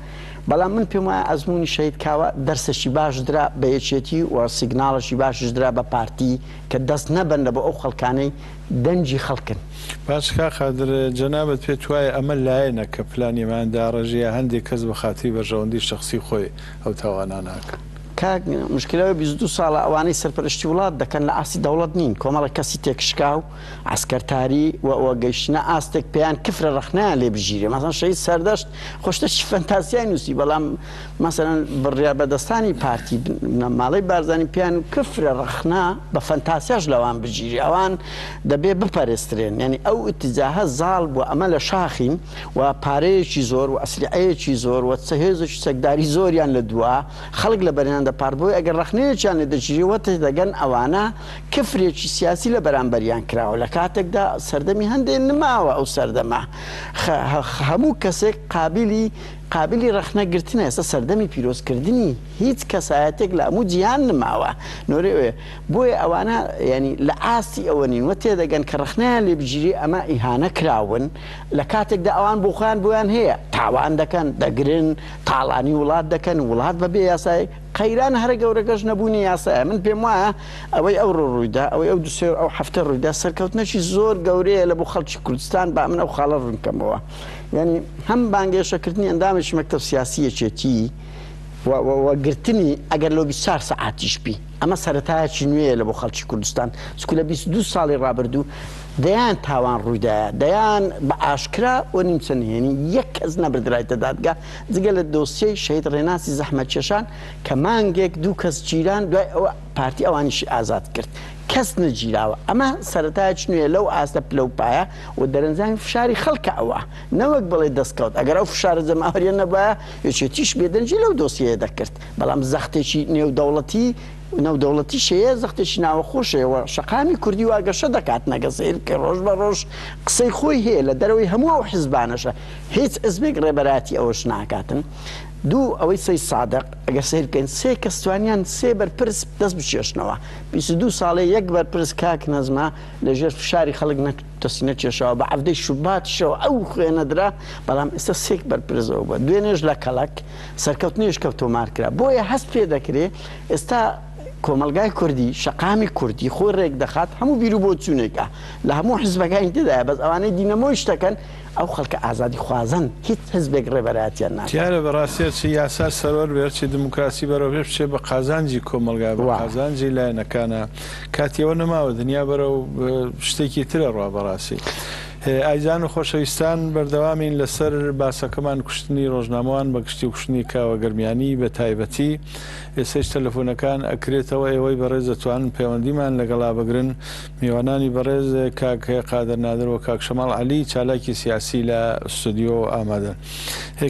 بەڵام من پێم وایە ئەزموونی شەهید کاوە دەرسێکی باش درا بە یەکێتی و سیگناڵێکی باشیش درا بە پارتی کە دەست نەبەن لە بۆ ئەو خەڵکانەی دەنگی خەڵکن. باش کاک قادر جەنابت پێت وایە ئەمە لایەنە کە پلانی ئەمەیان داڕێژی یا هەندێک کەس بە خاتری بەرژەوەندی شەخسی خۆی ئەو تاوانانە ئەکەن؟ کاک مشکلە ئەوەیە 22 ساڵە ئەوانەی سەرپەرشتی وڵات دەکەن لە ئاستی دەوڵەت نین کۆمەڵێک کەسی تێکشکاو عەسکەرتاری و و گەیشتنە ئاستێک پێیان کفرە ڕەخنەیان لێ بگیرێ مەسەن شەهید سەردەشت خۆ شتێکی فەنتاسیای نووسی بەڵام مەسەلەن بڕیاربەدەستانی پارتی بنەماڵەی بارزانی پێیان کفرە ڕەخنە بە فەنتاسیاش لەوان بگیری ئەوان دەبێ بپەرسترێن یعنی ئەو ئیتجاهە زاڵ بووە ئەمە لە شاخین و پارەیەکی زۆر و ئەسلیعەیەکی زۆر و هێزێکی چەکداری زۆریان لە دوا خەڵک لە بەریان دەپار بۆیە ئەگەر ڕەخنەیەکیان لێ دەگیرێ وە تێدەگەن ئەوانە کفرێکی سیاسی لە بەرامبەریان کراوە لە کاتێکدا سەردەمی هەندێ نماوە ئەو سەردەمە هەموو کەسێک قابلی قابلی ڕەخنە گرتنە ئێستا سەردەمی پیرۆز کردنی هیچ کەسایەتێک لە هەموو جیهان نماوە نۆرەی ئەوەیە بۆیە ئەوانە یانی لە ئاستی ئەوە نین وە تێدەگەن کە ڕەخنەیان لێ بگیرێ ئەمە ئیهانە کراون لە کاتێکدا ئەوان بۆ خۆیان بۆیان هەیە تاوان دەکەن دەگرن تاڵانی وڵات دەکەن وڵات بە بێ یاسای قەیران هەرە گەورەکەش نەبوونی یاسایە من پێم وایە ئەوەی ئەوڕۆ ڕوویدا ئەوەی ئەو دوسێ ئەو هەفتە ڕوویدا سەرکەوتنێکی زۆر گەورەیە لە بۆ خەڵکی کوردستان با من ئەو خاڵە ڕوون کەمەوە یانی هەم بانگێشەکردنی ئەندامێکی مەکتەب سیاسی یەکێتی و و گرتنی ئەگەر لۆ 24 سەعاتیش بی ئەمە سەرەتایەکی نوێیە لە بۆ خەڵکی کوردستان چکو لە 22 ساڵی ڕابردوو دەیان تاوان ڕوویدایە دەیان بە ئاشکرا و نیمچە نهێنی یەک کەس نەبردرایتە دادگا جگە لە دۆسیەی شەهید ڕێناسی زەحمەتکێشان کە مانگێک دوو کەس گیران دوای ئەوە پارتی ئەوانیشی ئازاد کرد کەس نەگیراوە ئەمە سەرەتایەکی نوێیە لەو ئاستە پلە و پایە و دەرەنجامی فشاری خەڵکە ئەوە نەوەک بڵێ دەستکەوت ئەگەر ئەو فشارە جەماوەریە نەبایە یەکێتیش بێدەنگی لەو دۆسیەیە دەکرد بەڵام زەختێکی نێودەوڵەتی نێودەوڵەتیش هەیە زەختێکی ناوەخۆش هەیە و شەقامی کوردی وا گەشە دەکات نەگە سەیر بکەی ڕۆژ بە ڕۆژ قسەی خۆی هەیە لە دەرەوەی هەموو ئەو حزبانەشە هیچ حزبێک ڕێبەرایەتی ئەوەش ناکاتن دوو ئەوەی سەید سادق ئەگەر سەیر بکەین سێ کەس توانیان سێ بەرپرس دەست بکێشنەوە 22 ساڵێ یەک بەرپرس کاک نەزمە لەژێر فشاری خەڵک نەک دەستی نەکێشاوە بە عەڤدەی شوباتیشەوە ئەو خوێنە درا بەڵام ئێستا سێک بەرپرسەوە بووە دوێنێش لە کەڵەک سەرکەوتنێش کە تۆمار کرا بۆیە هەست پێ دەکرێ ئێستا. کۆمەڵگای کوردی، شەقامی کوردی خۆی ڕێکدەخات، هەموو بیروبۆچوونێکە لە هەموو حزبەکانی تێدایە، بەس ئەوانەی دینەمۆی شتەکەن ئەو خەڵکە ئازادیخوازەن، هیچ حزبێک ڕێبەرایەتیان ناکات. دیارە بەڕاستی هەرچی یاسا سەروەر بێ، هەرچی دیموکراسی بەرەوپێش بچێ بە قازانجی کۆمەڵگایە، بە قازانجی لایەنەکانە، کاتی ئەوە نەماوە دنیا بەرەو شتێکی تر ئەڕوا بەڕاستی. ئایزان و خۆشەویستان بەردەوامین لەسەر باسەکەمان کوشتنی ڕۆژنامەوان بە گشتی و کوشتنی کاوە گەرمیانی بە تایبەتی. ئێستەیش تەلەفۆنەکان ئەکرێتەوە ئێوەی بەڕێز دەتوانن پەیوەندیمان لەگەڵا بگرن. میوانانی بەڕێز کاک قادر نادر و کاک شەماڵ عەلی چالاکی سیاسی لە ستۆدیۆ ئامادەن.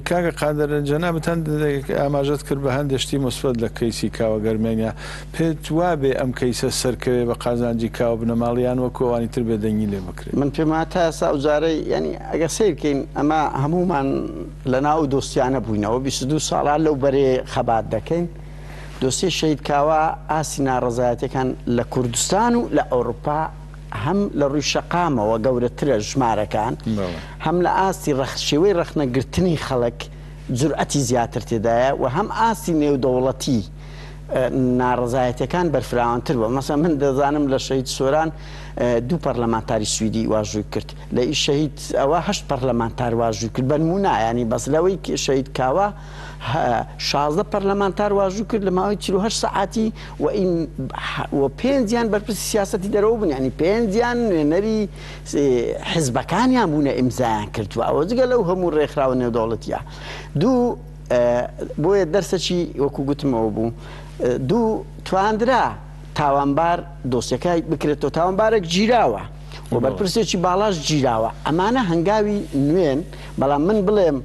کاکە قادر جەنابت هەندێک ئاماژەت کرد بە هەندێک شتی موسبەت لە کەیسی کاوە گەرمیانیا پێت وابێ ئەم کەیسە سەرکەوێ بە قازانجی کاوە بنەماڵە یان وەکو ئەوانی تر بێدەنگی لێ بکرێ؟ من پێم وایە تا ئێستا ئەو جارەی یانی ئەگەر سەیر کەین ئەمە هەموومان لە ناو ئەو دۆستیانە بووینەوە 22 ساڵە لەو بەرەیە خەبات دەکەین دۆسیەی شەهید کاوە ئاستی ناڕەزایەتیەکان لە کوردستان و لە ئەوروپا هەم لە ڕووی شەقامەوە گەورەترە ژمارەکان هەم لە ئاستی ڕەخ شێوەی ڕەخنەگرتنی خەڵک جورئەتی زیاتر تێدایە و هەم ئاستی نێودەوڵەتی ناڕەزایەتیەکان بەرفراوانتر بووە مەسەلەن من دەزانم لە شەهید سۆران دوو پەرلەمانتاری سویدی واژووی کرد لە ئی شەهید ئەوە هەشت پەرلەمانتار واژووی کرد بە نموونە یانی بەس لەوەی شەهید کاوە 16 پەرلەمانتار واژوو کرد لە ماوەی 48 سەعاتی و این و پێنجیان بەرپرسی سیاسەتی دەرەوە بوون یانی پێنجیان نوێنەری حزبەکانیان بوونە ئیمزایان کردووە ئەوە جگە لەو هەموو ڕێکخراوە نێودەوڵەتیە دوو بۆیە دەرسەکی وەکو گوتم ئەوە بوو دوو تواندرا تاوانبار دۆسیەکە بکرێتەوە تاوانبارێک گیراوە و بەرپرسێکی باڵاش گیراوە ئەمانە هەنگاوی نوێن بەڵام من بڵێم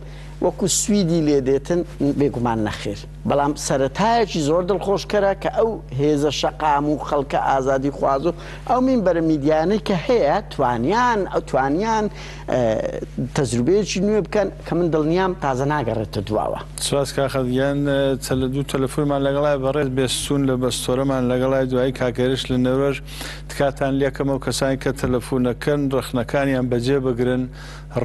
وەکو سویدی لێ دێتن بێگومان نەخێر بەڵام سەرەتایەکی زۆر دڵخۆشکەرە کە ئەو هێزە شەقام و خەڵکە ئازادی خواز و ئەو مینبەرە میدیانەی کە هەیە توانیان ئەو توانیان تەجروبەیەکی نوێ بکەن کە من دڵنیام تازە ناگەڕێتە دواوە. سپاس کاک خالد گیان دوو تەلەفونمان لەگەڵایە بەڕێز بێستوون لە بەستۆرەمان لەگەڵای دوایی کاک هێرش لە نەروەژ تکاتان لێکەم ئەو کەسانی کە تەلەفونەکەن ڕەخنەکانیان بەجێ بگرن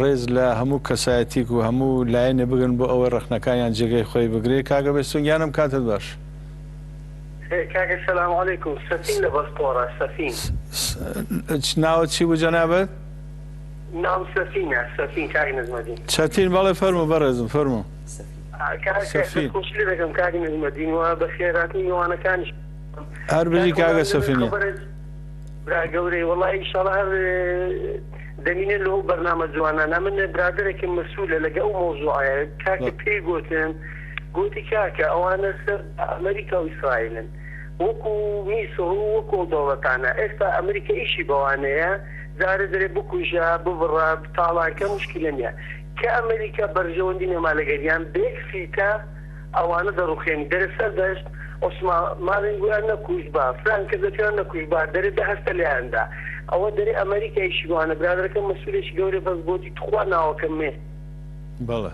ڕێز لە هەموو کەسایەتیک و هەموو لایەنێ بگرن بۆ ئەوەی ڕەخنەکانیان جێگەی خۆی بگرێ کاکە بێستوون گیان ئەم کاتەت باش. کاکە سلام علیکم سەفین لە بەستۆرە سەفین. ناوت چی بوو جەنابت؟ ناوم سەفینە سەفین کاک نەجمەدین. چەتین بەڵێ فەرموو بەڕێزم فەرموو. کاک سەفین. دەستخۆشی لێ دەکەم کاک نەجمەدین و بەخێرهاتنی میوانەکانیش. هەر بژی کاک کاکە وەڵا لەوێ سەفین گیان. خەبەرت برا گەورەی وەڵا ئیشەڵا هەر دەمینێ لۆ ئەو بەرنامە جوانانە من برادەرێکم مەسولە لەگە ئەو مەوزوعەیە کاکە بەڵێ. پێی گۆتم گۆتی کاکە ئەوانە سەر بە ئەمەریکا و ئیسرائیلن وەکو میسڕ و وەکو ئەو دەوڵەتانە ئێستا ئەمریکا ئیشی بەوانەیە جارێ دەرێ بکوژە ببڕە تاڵانکە موشکیلە نیە کە ئەمریکا بەرژەوەندی نەما لەگەریان بەیەک فیتە ئەوانە دەڕوخێنی دەرێ سەردەشت عوسما مارین گویان نەکوشت با فلان کەسەکەیان نەکوشت با دەرێ دە هەستە لێیاندا ئەوە دەرێ ئەمریکا ئیشی بەوانە برادەرەکەم مەسولێکی گەورە بەس گۆتی تخوا ناوەکەم مێ بەڵێ.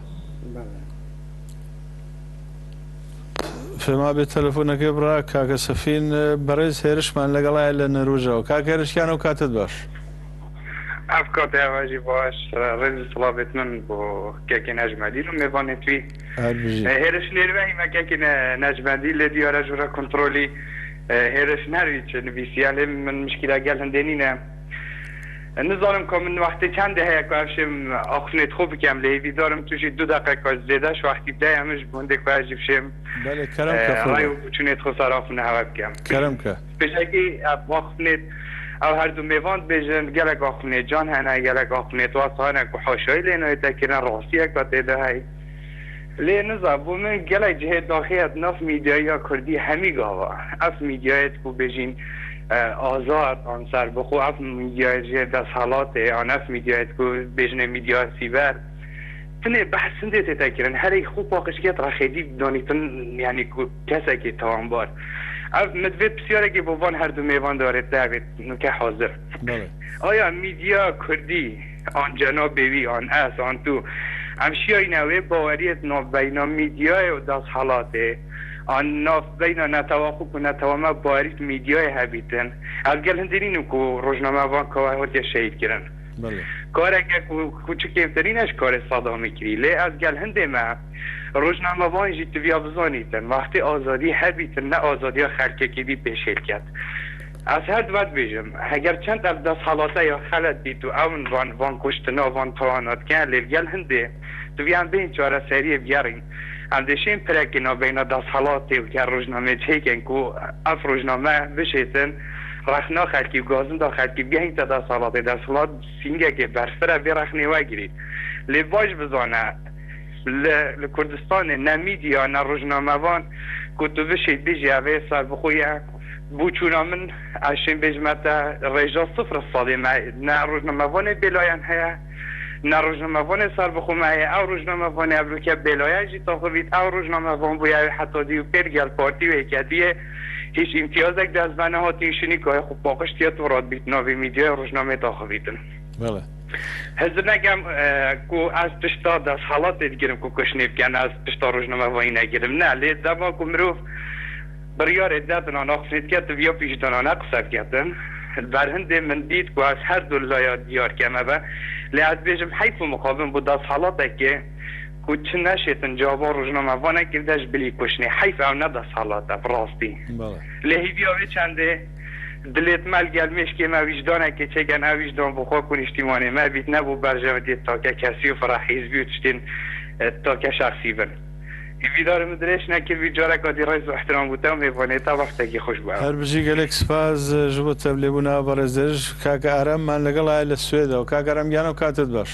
پێم وابێ تەلەفۆنەکەی بڕا کاکە سەفین بەڕێز هێرشمان لەگەڵایە لە نەروژەوە کاک هێرش گیان ئەو کاتت باش. ئەف کاتێ ئەوەژی باش ڕێز و سڵاڤێت من بۆ کاکێ نەجمەدین و مێڤانێت وی هەر بژی. هێرش نێروەهی مە کاکێ نەجمەدین لێ دیارە ژورە کونترۆلی هێرش نەروی چ نڤیسیە لێ من مشکیلە گەل هندێ نینە نزانم کا من وەختێ چەندێ هەیە کا ئەف شێم ئاخفنێت خۆ بکەم لێ هیڤیدارم تووشی دو دەقە کا زێدەش وەختی بدەی ئەمش بۆندێ کا ئەژی بشێم بەلێ کەرەم کە ڕای قوربان. و بچونێت خۆ سەر ئاخفنە هەوە بکەم. کەرەم کە. پێشەکی ئەف ئاخفنێت ئەو هەردوو مێڤان دبێژن گەلەک ئاخفنێت جان هەنە گەلەک ئاخفنێت واس هەنە کو حاشایی لێ نایتە کرن ڕاسیەک تێدا هەی لێ نزا بۆ من گەلەک جهێ داخیەت ناف میدیاییا کوردی هەمی گاڤا ئەف میدیایەت کو بێژین ئازاد ئان سەربخۆ ئەف میدیایەت ژێر دەسهەڵاتێ ئان ئەف میدیایەت کو بێژنێ میدیا سیبەر تنێ بەحس هندێ تێتە کرن هەرێک خو پاقژکێت ڕەخێدی دانیتن یانی کو کەسەکی تاوانبار ئەف مدڤێت پسیارێکی بۆ ڤان هەردوو مێڤان دارێت داوێت نوکە حازر بەڵێ. ئایا میدیا کوردی ئان جەنابێ وی ئان ئەس ئان تو ئەم شیاینە وێ باوەریەت ناف بەینا میدیایێ و دەسهەڵاتێ ئان ناف بەینا نەتەوە خوک و نەتەوە مە باوەریت میدیایێ هەبیتن ئەز گەل هندێ نینم کو ڕۆژنامەڤان کاوە هاتیە شەهید کرن بەڵێ. کارەکە کو کو چ کێمترینەش کارێ سەدامی کری لێ ئەز گەل هندێ مە. ڕۆژنامەڤان ژی تڤیا بزانیتن وەختی ئازادی هەبیتن نە ئازادیا خەلکەکی دی پێشێل کەت. ئەز هەر دوە دبێژم هەگەر چەند ئەڤ دەسهەڵاتە یا خەلەت بیت و ئەون ڤان ڤان کوشتنا ڤان تاوانا دکەن لێ لگەل هندێ تڤیا ئەم بێین چارەسەریێ بگەڕین. ئەم دێشێن پرەکێ ناوبەینا دەسهەڵاتێ و گەر ڕۆژنامێ چێکەن کو ئەڤ ڕۆژنامە بشێتن ڕەخنا خەلکی و گازندا خەلکی بگەهیتە دەسهەڵاتێ دەسهەڵات سینگەکێ بەرفرە ڤێ ڕەخنێ وەگریت. لێ باش بزانە لە لە کوردستانێ نە میدیا نە ڕۆژنامەڤان کو تو بشێیت بێژی ئەڤێ سەربخۆیە بوچونا من ئەشێم بێژمە تە ڕێژا سفر ساڵێ مە نە ڕۆژنامەڤانێ بێلایەن هەیە نە ڕۆژنامەڤانێ سەربخۆ مە هەیە ئەو ڕۆژنامەڤانێ ئەڤروکە بێلایەن ژی تاخڤیت ئەو ڕۆژنامەڤان بویە ئەوێ حەتا دی و پێر گەل پارتی و یەکەتیێ هیچ ئیمتیازێک دەست بە نەهاتین شنی کایە خو پاقژ تیات و ڕات بیت ناڤێ میدیای ڕۆژنامێ تاخڤیتن. بەڵێ. هزر نەکەم کو ئەز پشتا دەسهەڵاتێ دگرم کو کوشتنێ بکەن ئەز پشتا ڕۆژنامەڤانی نەگرم نە لێ دەما کو مرۆڤ بڕیارێ دەدنا ناخسنێ دکەت تڤیا پیشدانانە قسە بکەتن بەر هندێ من دیت کو ئەز هەر دو لایا دیار کەمەڤە لێ ئەز بێژم حەیف و مخابن بۆ دەسهەڵاتەکێ کو چ نەشێتن جوابا ڕۆژنامەڤانەکێ بدەش بلی کوشتنێ حەیف ئەو نە دەسهەڵاتە بڕاستی لێ هیڤیا وێ چەندێ دلێت مە لگەل مێشکێ مە ویژدانەکێ چێکەن ئەو ویژدان بۆ خاک و نیشتیمانێ مە بیت نە بۆ بەرژەوەندیێ تاکە کەسی و فرە حیزبی و تشتێن تاکە شەخسی بن. هیڤیدارم درێژ نەکردبی جارەکا دی ڕێز و ئیحترام بۆ تە و مێڤانێ تە وەختەکی خوش بۆ ئەوە. هەر بژی گەلێک سپاس ژ بۆ تەڤلێبونا بەڕێز درژ کاک ئاراممان لەگەڵایە لە سوێدەوە کاک ئارام گیان ئەو کاتەت باش.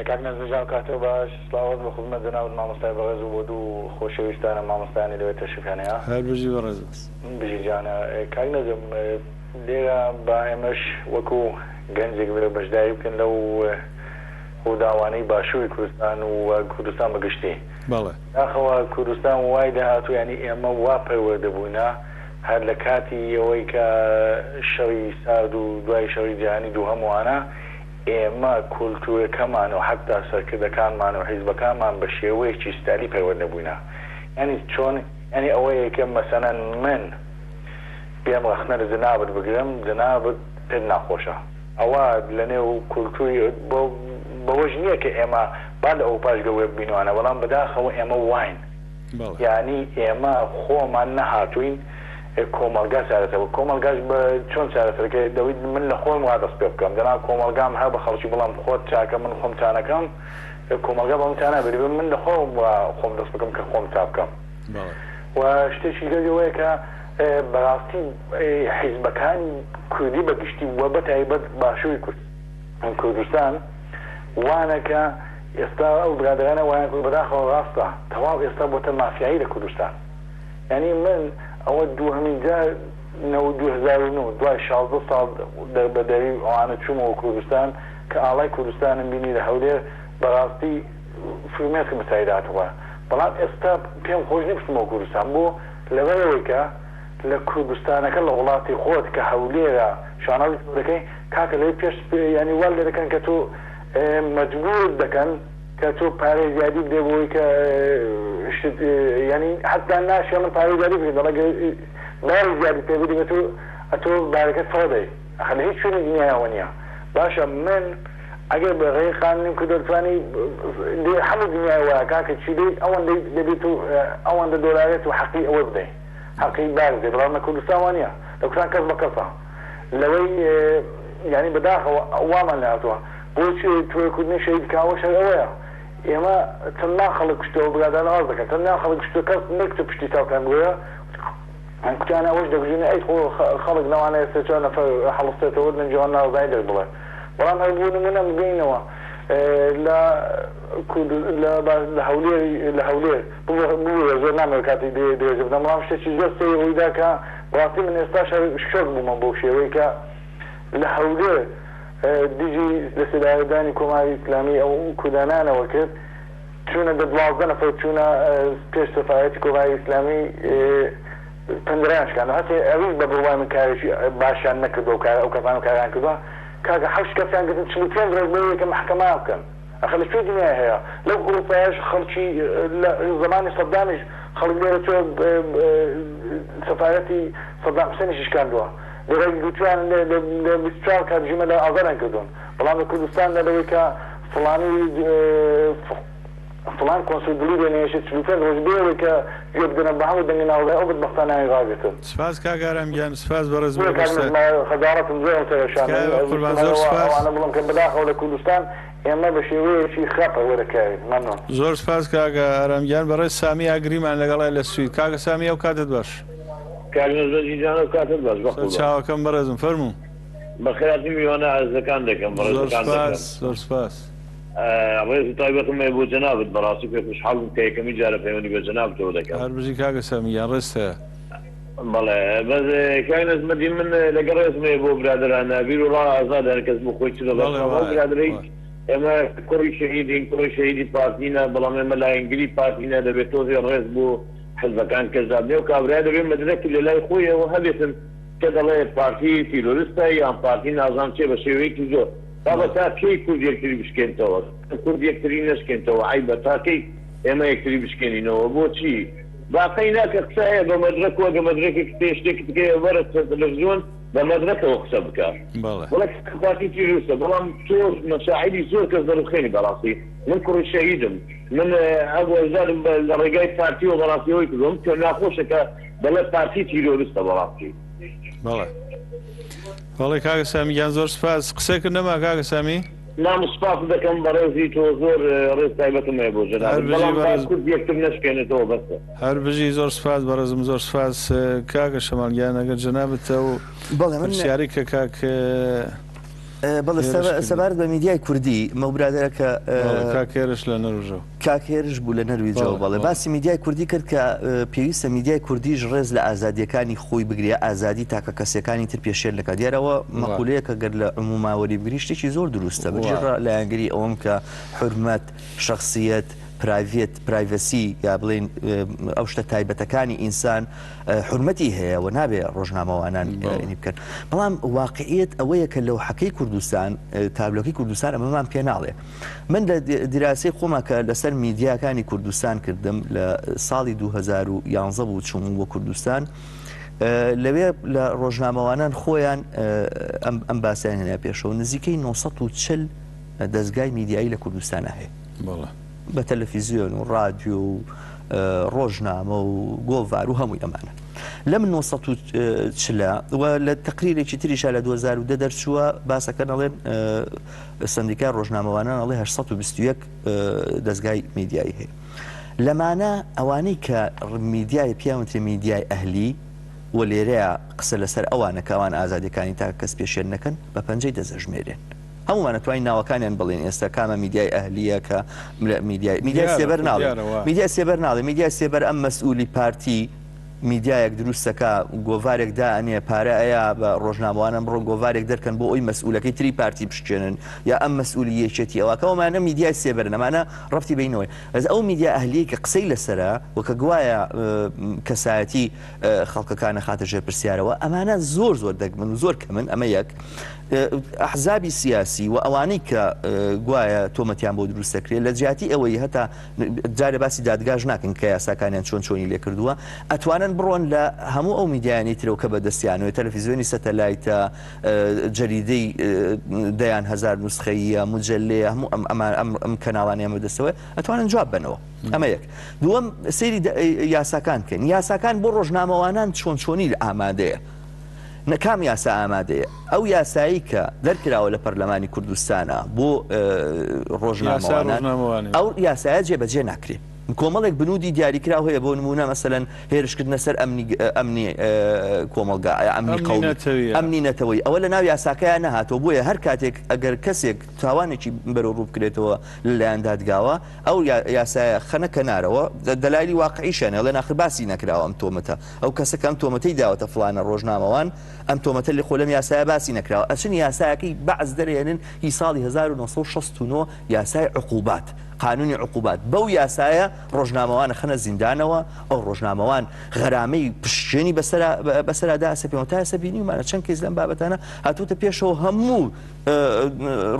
کاک نەزم جان کاتۆ باش سڵاوت بۆ خزمەت جەنابت مامۆستای بەڕێز و بۆ دوو خۆشەویستانم مامۆستایانی لەوێ تەشریفیان هەیە. هەر بژی بەڕێز. بژی جانە کاک نەزم لێرە با ئێمەش وەکو گەنجێک لێرە بەشداری بکەین لەو ڕووداوانەی باشووری کوردستان و کوردستان بە گشتی. بەڵێ. بەداخەوە کوردستان وای لێهاتوو یانی ئێمە وا پەروەردە بووینە هەر لە کاتی ئەوەی کە شەڕی سارد و دوای شەڕی جیهانی دووهەم و ئەوانە ئێمە کولتوورەکەمان و حەتتا سەرکردەکانمان و حیزبەکانمان بە شێوەیەکی ستایلی پەروەردە بووینە یانی چۆن یانی ئەوەیە کە مەسەلەن من بێم ڕەخنە لە جەنابت بگرم جەنابت پێت ناخۆشە ئەوە لە نێو کولتووری بەوەش نییە کە ئێمە با لە ئەوروپاش گەورە ببین و ئەوانە بەڵام بەداخەوە ئێمە واین یانی ئێمە خۆمان نەهاتووین کۆمەڵگا چارەسەر بکەین کۆمەڵگاش بە چۆن چارەسەر دەکرێت دەویت من لە خۆم وا دەست پێ بکەم دەنا کۆمەڵگام هەر بە خەڵکی بڵێم خۆت چاکە من خۆم چانەکەم کۆمەڵگا بەم چا نابێت دەبێت من لە خۆم وا خۆم دەست بکەم کە خۆم چا بکەم و شتێکی گەورە ئەوەیە کە بەڕاستی حیزبەکانی کوردی بە گشتی و بە تایبەت باشووری کوردستان وانە کە ئێستا ئەو برادەرانە وایان کرد بەداخەوە ڕاستە تەواو ئێستا بۆتە مافیایی لە کوردستان یانی من ئەوە دووهەمین جار 2009 دوای 16 ساڵ دەربەدەری و ئەوانە چوومەوە کوردستان کە ئاڵای کوردستانم بینی لە هەولێر بەڕاستی فرمێسکم بە چاوی داهاتەوە بەڵام ئێستا پێم خۆش نیە بچمەوە کوردستان بۆ لەبەرئەوەی کە لە کوردستانەکە لە وڵاتی خۆت کە هەولێرە شانازی پێوە دەکەی کاکە لەوێ پێش یانی وات لێ دەکەن کە تۆ مەجبورت دەکەن کە تۆ پارەی زیادی بدەی بۆی کە شت یانی حەتا ناشێڵن پارەی زیادی بکەی دەڵێ گەر باری زیادی پێ بدی بە تۆ ئەتۆ بارەکەت فڕێ دەی ئەخە لە هیچ شوێنی دنیای ئەوە نییە باشە من ئەگەر بە غەیر قانونیم کردوە دەتوانی لێ هەموو دنیای وایە کاکە چیلەی ئەوەندەی دەبێت و ئەوەندە دۆلارێت و حەقی ئەوە بدەی حەقی بار بدەی بەڵام لە کوردستان وا نییە لە کوردستان کەس بە کەسە لەوەی یانی بەداخەوە وامان لێ هاتووە بۆچی تۆ کوردنی شەهید کاوەش هەر ئەوەیە ئێمە چەندان خەڵک کوشتەوە برادەران ڕاست دەکەن چەندان خەڵک کوشتوە کەس نەکتە پشتی چاوتان بگۆیە کوتیان ئەوەش دەکوژین ئەی خۆ خەڵک لەوانەیە سێ چوار نەفەر هەڵستێتەوە دەنگی ئەوان ناڕەزایی دەربڵێ بەڵام هەر بۆ نمونە بگەینەوە لە لە لە هەولێر لە هەولێر ببورە زۆر نامەوێت کاتی درێژە بدەم بەڵام شتێکی زۆر سەیر ڕوویدا کە بەڕاستی من ئێستاش هەر شۆک بوومە بەو شێوەی کە لە هەولێر دژی لەسێدارەدانی کۆماری ئیسلامی ئەو کوردانانەوە کرد چوونە دە 12 نەفەر چوونە پێش سەفارەتی کۆماری ئیسلامی پەنجەرەیان شکاندوە هەرچی ئەویش بە بڕوای من کارێکی باشیان نەکردوە کار ئەو کەسانە کاریان کردوە کاکە حەوت کەسیان گرتن 45 ڕۆژ بۆ یەکە مەحکەمە بکەن ئەخە لە کوێی دنیای هەیە لەو ئوروپایەش خەڵکی لە زەمانی سەدامیش خەڵک لێرە چوە سەفارەتی سەدام حوسێنیشی شکاندوە لێرە گوتویان لە 24 کاتژمێر لە ئازادیان کردوون بەڵام لە کوردستان لە لەوەی کە فڵانی. فڵان کۆنسول دڵی لێ نەیەشێ 45 ڕۆژ بێ ئەوەی کە گوێ بدەنە بە هەموو دەنگی ناڕەزای ئەو بەدبەختانەیان ڕاگرتن. سپاس کاک ئارام گیان سپاس بەڕێز بۆ بۆیە کاک بەشدار. نەجمە خەجاڵەتم زۆرم سەر ئەوشانە تکایە من بەقوربان ویستم هەر زۆر سپاس. ئەوانە بڵێم کە بەداخەوە لە کوردستان ئێمە بە شێوەیەکی خراپ پەروەردە کراوین. مەمنون. زۆر سپاس کاک ئارام گیان بەڕێز سامی ئاگریمان لەگەڵە لە سوید کاکە سامی ئەو کاتت باش. کاک نەجمەدین جان ئەو کاتەت باش سەر بەقوربان. چاوەکەم بەڕێزم فەرموو. بەخێرهاتنی میوانە ئازیزەکان دەکەم زۆر بەڕێزەکان دەکەم. سپاس زۆر سپاس. ڕێزی تایبەتم هەیە بۆ جەنابت بەڕاستی پێ خوشحاڵ بووم کە یەکەمین جارە پەیوەندی بە جەنابتەوە دەکەم. هەر بژی کاکە سامی گیان ڕێزت هەیە. بەڵێ بەس کاک نەجمەدین من لەگەڵ ڕێزم هەیە بۆ برادەران بیر و ڕا ئازادە هەر کەس بۆ خۆی چ دەڵێ بەڵێ بەڵام ئەو وایە برادەرەی وایە. ئێمە کوڕی شەهیدین کوڕی شەهیدی پارتینە بەڵام ئێمە لایەنگری پارتینە دەبێت تۆزێ ڕێز بۆ حزبەکان کەس دابنێ و کابرایە دەبێ مەدرەکی لەلای خۆیەوە هەبێتن کە دەڵێ پارتی تیرۆرستە یان پارتی نازانم چیە بە شێوەیەکی زۆر بابە تا کەی کورد یەکتری بشکێنتەوە کورد یەکتری نەشکێنتەوە عەیبە تا کەی ئێمە یەکتری بشکێنینەوە بۆچی با قەی نا کە قسە هەیە بە مەدرەک و ئەگە مەدرەکێکت هەیە شتێکت هەیە وەرە سەر تەلەفزیۆن بە مەدرەکەوە قسە بکە بەڵێ. بڵێ کاکە پارتی تیرۆریستە بەڵام تۆ مەشاعیری زۆر کەس دەڕوخێنی بەڕاستی من کوڕی شەهیدم من ئەبو ئەجدادم لە ڕێگای پارتیەوە بەڕاستی ئەوەی کردوە من پێم ناخۆشە کە دەڵێ پارتی تیرۆرستە بەڕاستی. بەڵێ بەڵێ کاکە سامی گیان زۆر سپاس قسەکرد نەما کاکە سامی؟ نا من سوپاست دەکەم بەڕێزی تۆ زۆر ڕێز تایبەتم هەیە بۆ هەر جەنابت بژی بەڵام با بەڕێز کورد یەکتر نەشکێنێتەوە بەسە. هەر بژی زۆر سپاس بەڕێزم زۆر سپاس کاکە شەماڵ گیان ئەگەر جەنابت ئەو بەڵێ من پرسیارەی کە کاک بەڵێ هێرش کردی. سەبارەت بە میدیای کوردی مەو برادەرە کە بەڵێ کاک هێرش لە نەروژەوە. کاک هێرش بوو لە نەرویجەوە بەڵێ بەڵێ بەڵێ. باسی میدیای کوردی کرد کە پێویستە میدیای کوردیش ڕێز لە ئازادییەکانی خۆی بگرێ ئازادی تاکە کەسیەکانی تر پێشێل نەکات دیارە ئەوە وا. مەقولەیەکە گەر لە عموما وەری بگری شتێکی زۆر دروستە منیش وا. ڕا لایەنگری ئەوەم کە حورمەت شەخسیەت private privacy یا بڵێین ئەو شتە تایبەتەکانی ئینسان حورمەتی هەیە و نابێ ڕۆژنامەوانان بەڵێ. ئینی بکەن بەڵام واقعیەت ئەوەیە کە لەوحەکەی کوردستان تابلۆکەی کوردستان ئەمەمان پێ ناڵێ من لە دیراسەی خۆما کە لەسەر میدیاکانی کوردستان کردم لە ساڵی 2011 بوو چووم بۆ کوردستان لەوێ لە ڕۆژنامەوانان خۆیان ئەم باسیان هێنا پێشەوە نزیکەی 940 دەستگای میدیایی لە کوردستانە هەیە بە تەلەفیزیۆن و ڕادیۆ و ڕۆژنامە و گۆڤار و هەمووی ئەمانە لەم 940 و لە تەقریرێکی تریشا لە 2010 دەرچووە باسەکە نەڵێن سەندیکای ڕۆژنامەوانان ئەڵێ 821 دەزگای میدیایی هەیە. لەمانە ئەوانەی کە میدیای پیاونترێ میدیای ئەهلی و لێرەیە قسە لەسەر ئەوانە کە ئەوان ئازادیەکانی تاکە کەس پێشێل نەکەن بە پەنجەی دەست ئەژمێرێن. هەموومان ئەتوانین ناوەکانیان بڵێین ئێستا کامە میدیای ئەهلیە کە میدیای میدیای سێبەر ناڵێ میدیای سێبەر ناڵێ میدیای سێبەر ئەم مەسئولی پارتی میدیایەک دروست دەکا گۆڤارێک دائەنێ پارە ئەیا بە ڕۆژنامەوانان بڕۆن گۆڤارێک دەرکەن بۆ ئەوی مەسئولەکەی تری پارتی بشکێنن یا ئەم مەسئولی یەکێتی ئەوە کە ئەمانە میدیای سێبەرن ئەمانە ڕەبتی بینەوەی بەس ئەو میدیا ئەهلیەی کە قسەی لەسەرە و کە گوایە کەسایەتی خەڵکەکان ئەخاتە ژێر پرسیارەوە ئەمانە زۆر زۆر دەگمن و زۆر کەمن ئەمە یەک ئەحزابی سیاسی و ئەوانەی کە گوایە تۆمەتیان بۆ دروست دەکرێت لە جیاتی ئەوەی هەتا جارێ باسی دادگاش ناکەن کە یاساکانیان چۆن چۆنی لێکردووە، ئەتوانن بڕۆن لە هەموو ئەو میدیایانەی ترەوە کە بەدەستیانەوەیە، تەلەفیزیۆنی سەتەلایتە، جەریدەی دەیان هەزار نوسخەییە، مجەلەیە، هەموو ئەم ئەمان ئەم ئەم کەناڵانەیان بەدەستەوەیە، ئەتوانن جواب بەنەوە. ئەمە یەک. دووەم سەیری یاساکان بکەین. یاساکان بۆ ڕۆژنامەوانان چۆن چۆنی ئامادەیە. نە کام یاسا ئامادەیە؟ ئەو یاسایەی کە دەرکراوە لە پەرلەمانی کوردستانا بۆ ڕۆژنامەوانان ئەو یاسایە جێبەجێ ناکرێ. کۆمەڵێک بنودی دیاریکراو هەیە بۆ نموونە مەسەلەن هێرشکردنە سەر ئەمنی ئەمنی کۆمەڵگا ئەمنی قەومی ئەمنی نەتەوەیی ئەوە لە ناو یاساکەیا نەهاتووە بۆیە هەر کاتێک ئەگەر کەسێک تاوانێکی بەرەو ڕوو بکرێتەوە لەلایەن دادگاوە ئەو یاسایە خەنە کەنارەوە دەلایلی واقعیشیان ئەڵێن ئاخر باسی نەکراوە ئەم تۆمەتە ئەو کەسە کە ئەم تۆمەتەی داوەتە فڵانە ڕۆژنامەوان ئەم تۆمەتە لە خۆ لەم یاسایە باسی نەکراوە ئەچن یاسایەکەی بەعس دەرێنن هی ساڵی 1969 یاسای عقوبات قانونی عقوبات بەو یاسایە ڕۆژنامەوان خەنە زیندانەوە ئەو ڕۆژنامەوان غەرامەی پشتێنی بەسەرا بەسەرا داسەپێنەوە تا ئێستا بینیومانە چەند کەیس لەم بابەتانە هاتووتە پێشەوە هەموو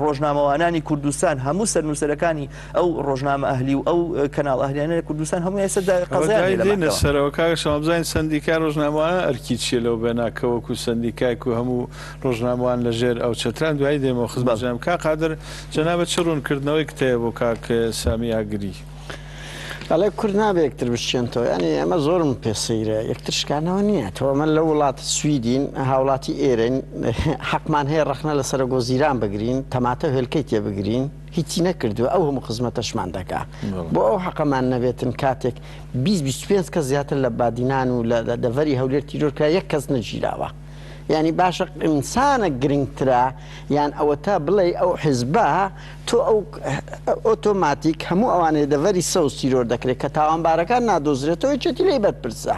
ڕۆژنامەوانانی کوردستان هەموو سەرنووسەرەکانی ئەو ڕۆژنامە ئەهلی و ئەو کەناڵ ئەهلیانە لە کوردستان هەموو ئێستا قەزایان لێ لە دێنە سەرەوە کاکە شەماڵ بزانین سەندیکای ڕۆژنامەوانان ئەرکی چییە لەو بەنا کە وەکو سەندیکایەک و هەموو ڕۆژنامەوان لە ژێر ئەو چەتران دوایی دێمەوە خزمەت جەناب کاک قادر جەنابت چ ڕوونکردنەوەیکت هەیە بۆ کاک سامی ئاگری؟ ئەڵێ کورد نابێ یەکتر بشکێنتەوە یانی ئەمە زۆرم پێ سەیرە یەکتر شکانەوە نییە تۆ ئەمە لە وڵات سویدین هاوڵاتی ئێرەین حەقمان هەیە ڕەخنە لە سەرۆک وەزیران بگرین تەماتە و هێلکەی تێ بگرین هیچی نەکردووە ئەو هەموو خزمەتەشمان دەکا بۆ ئەو حەقەمان نەبێتن کاتێک 20 25 کەس زیاتر لە بادینان و لە دەڤەری هەولێر تیرۆر کرا یەک کەس نەگیراوە یانی باشە ئینسانە گرنگترە یان ئەوەتا بڵێی ئەو حزبە تۆ ئەو ئۆتۆماتیک هەموو ئەوانەی دەڤەری سەوز تیرۆر دەکرێت کە تاوانبارەکان نادۆزرێتەوە یەکێتی لێی بەرپرسە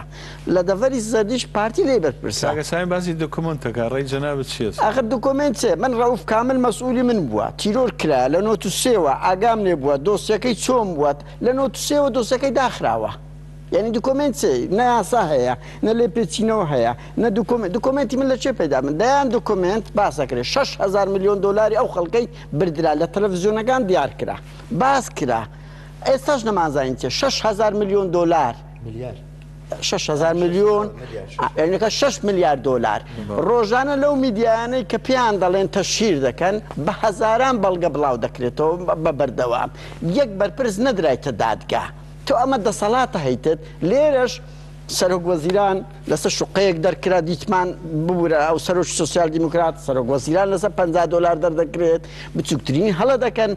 لە دەڤەری زەردیش پارتی لێی بەرپرسە. کاکە سامی باسی دۆکۆمێنتەکە ڕەی جەنابت چیە؟ ئاخر دۆکۆمێنت چێ من ڕەئوف کامل مەسئولی من بووە تیرۆر کرا لە نۆت و سێوە ئاگام لێ بووە دۆسیەکەی چۆن بووە لە نۆت و سێوە دۆسیەکەی داخراوە. یانی دوکۆمێنت چێ؟ نە یاسا هەیە، نە لێپێچینەوە هەیە، نە دوکۆمێنت، دوکۆمێنتی من لە چێ پەیدا بن؟ دەیان دوکۆمێنت باس ئەکرێ، 6000 ملیۆن دۆلاری ئەو خەڵکەی بردرا لە تەلەفزیۆنەکان دیار کرا، باس کرا، ئێستاش نەمانزانی چیە، 6000 ملیۆن دۆلار. ملیار. 6000 ملیۆن یعنی 6 ملیار دۆلار ڕۆژانە لەو میدیایانەی کە پێیان دەڵێن تەشهیر دەکەن بە هەزاران بەڵگە بڵاو دەکرێتەوە بە بەردەوام یەک بەرپرس نەدرایتە دادگا. تۆ ئەمە دەسەڵاتە هەیتت لێرەش سەرۆک وەزیران لەسەر شوقەیەک دەرکرا دیتمان ببورە ئەو سەرۆکی سۆسیال دیموکرات سەرۆک وەزیران لەسەر 50 دۆلار دەردەکرێت بچووکترین هەڵە دەکەن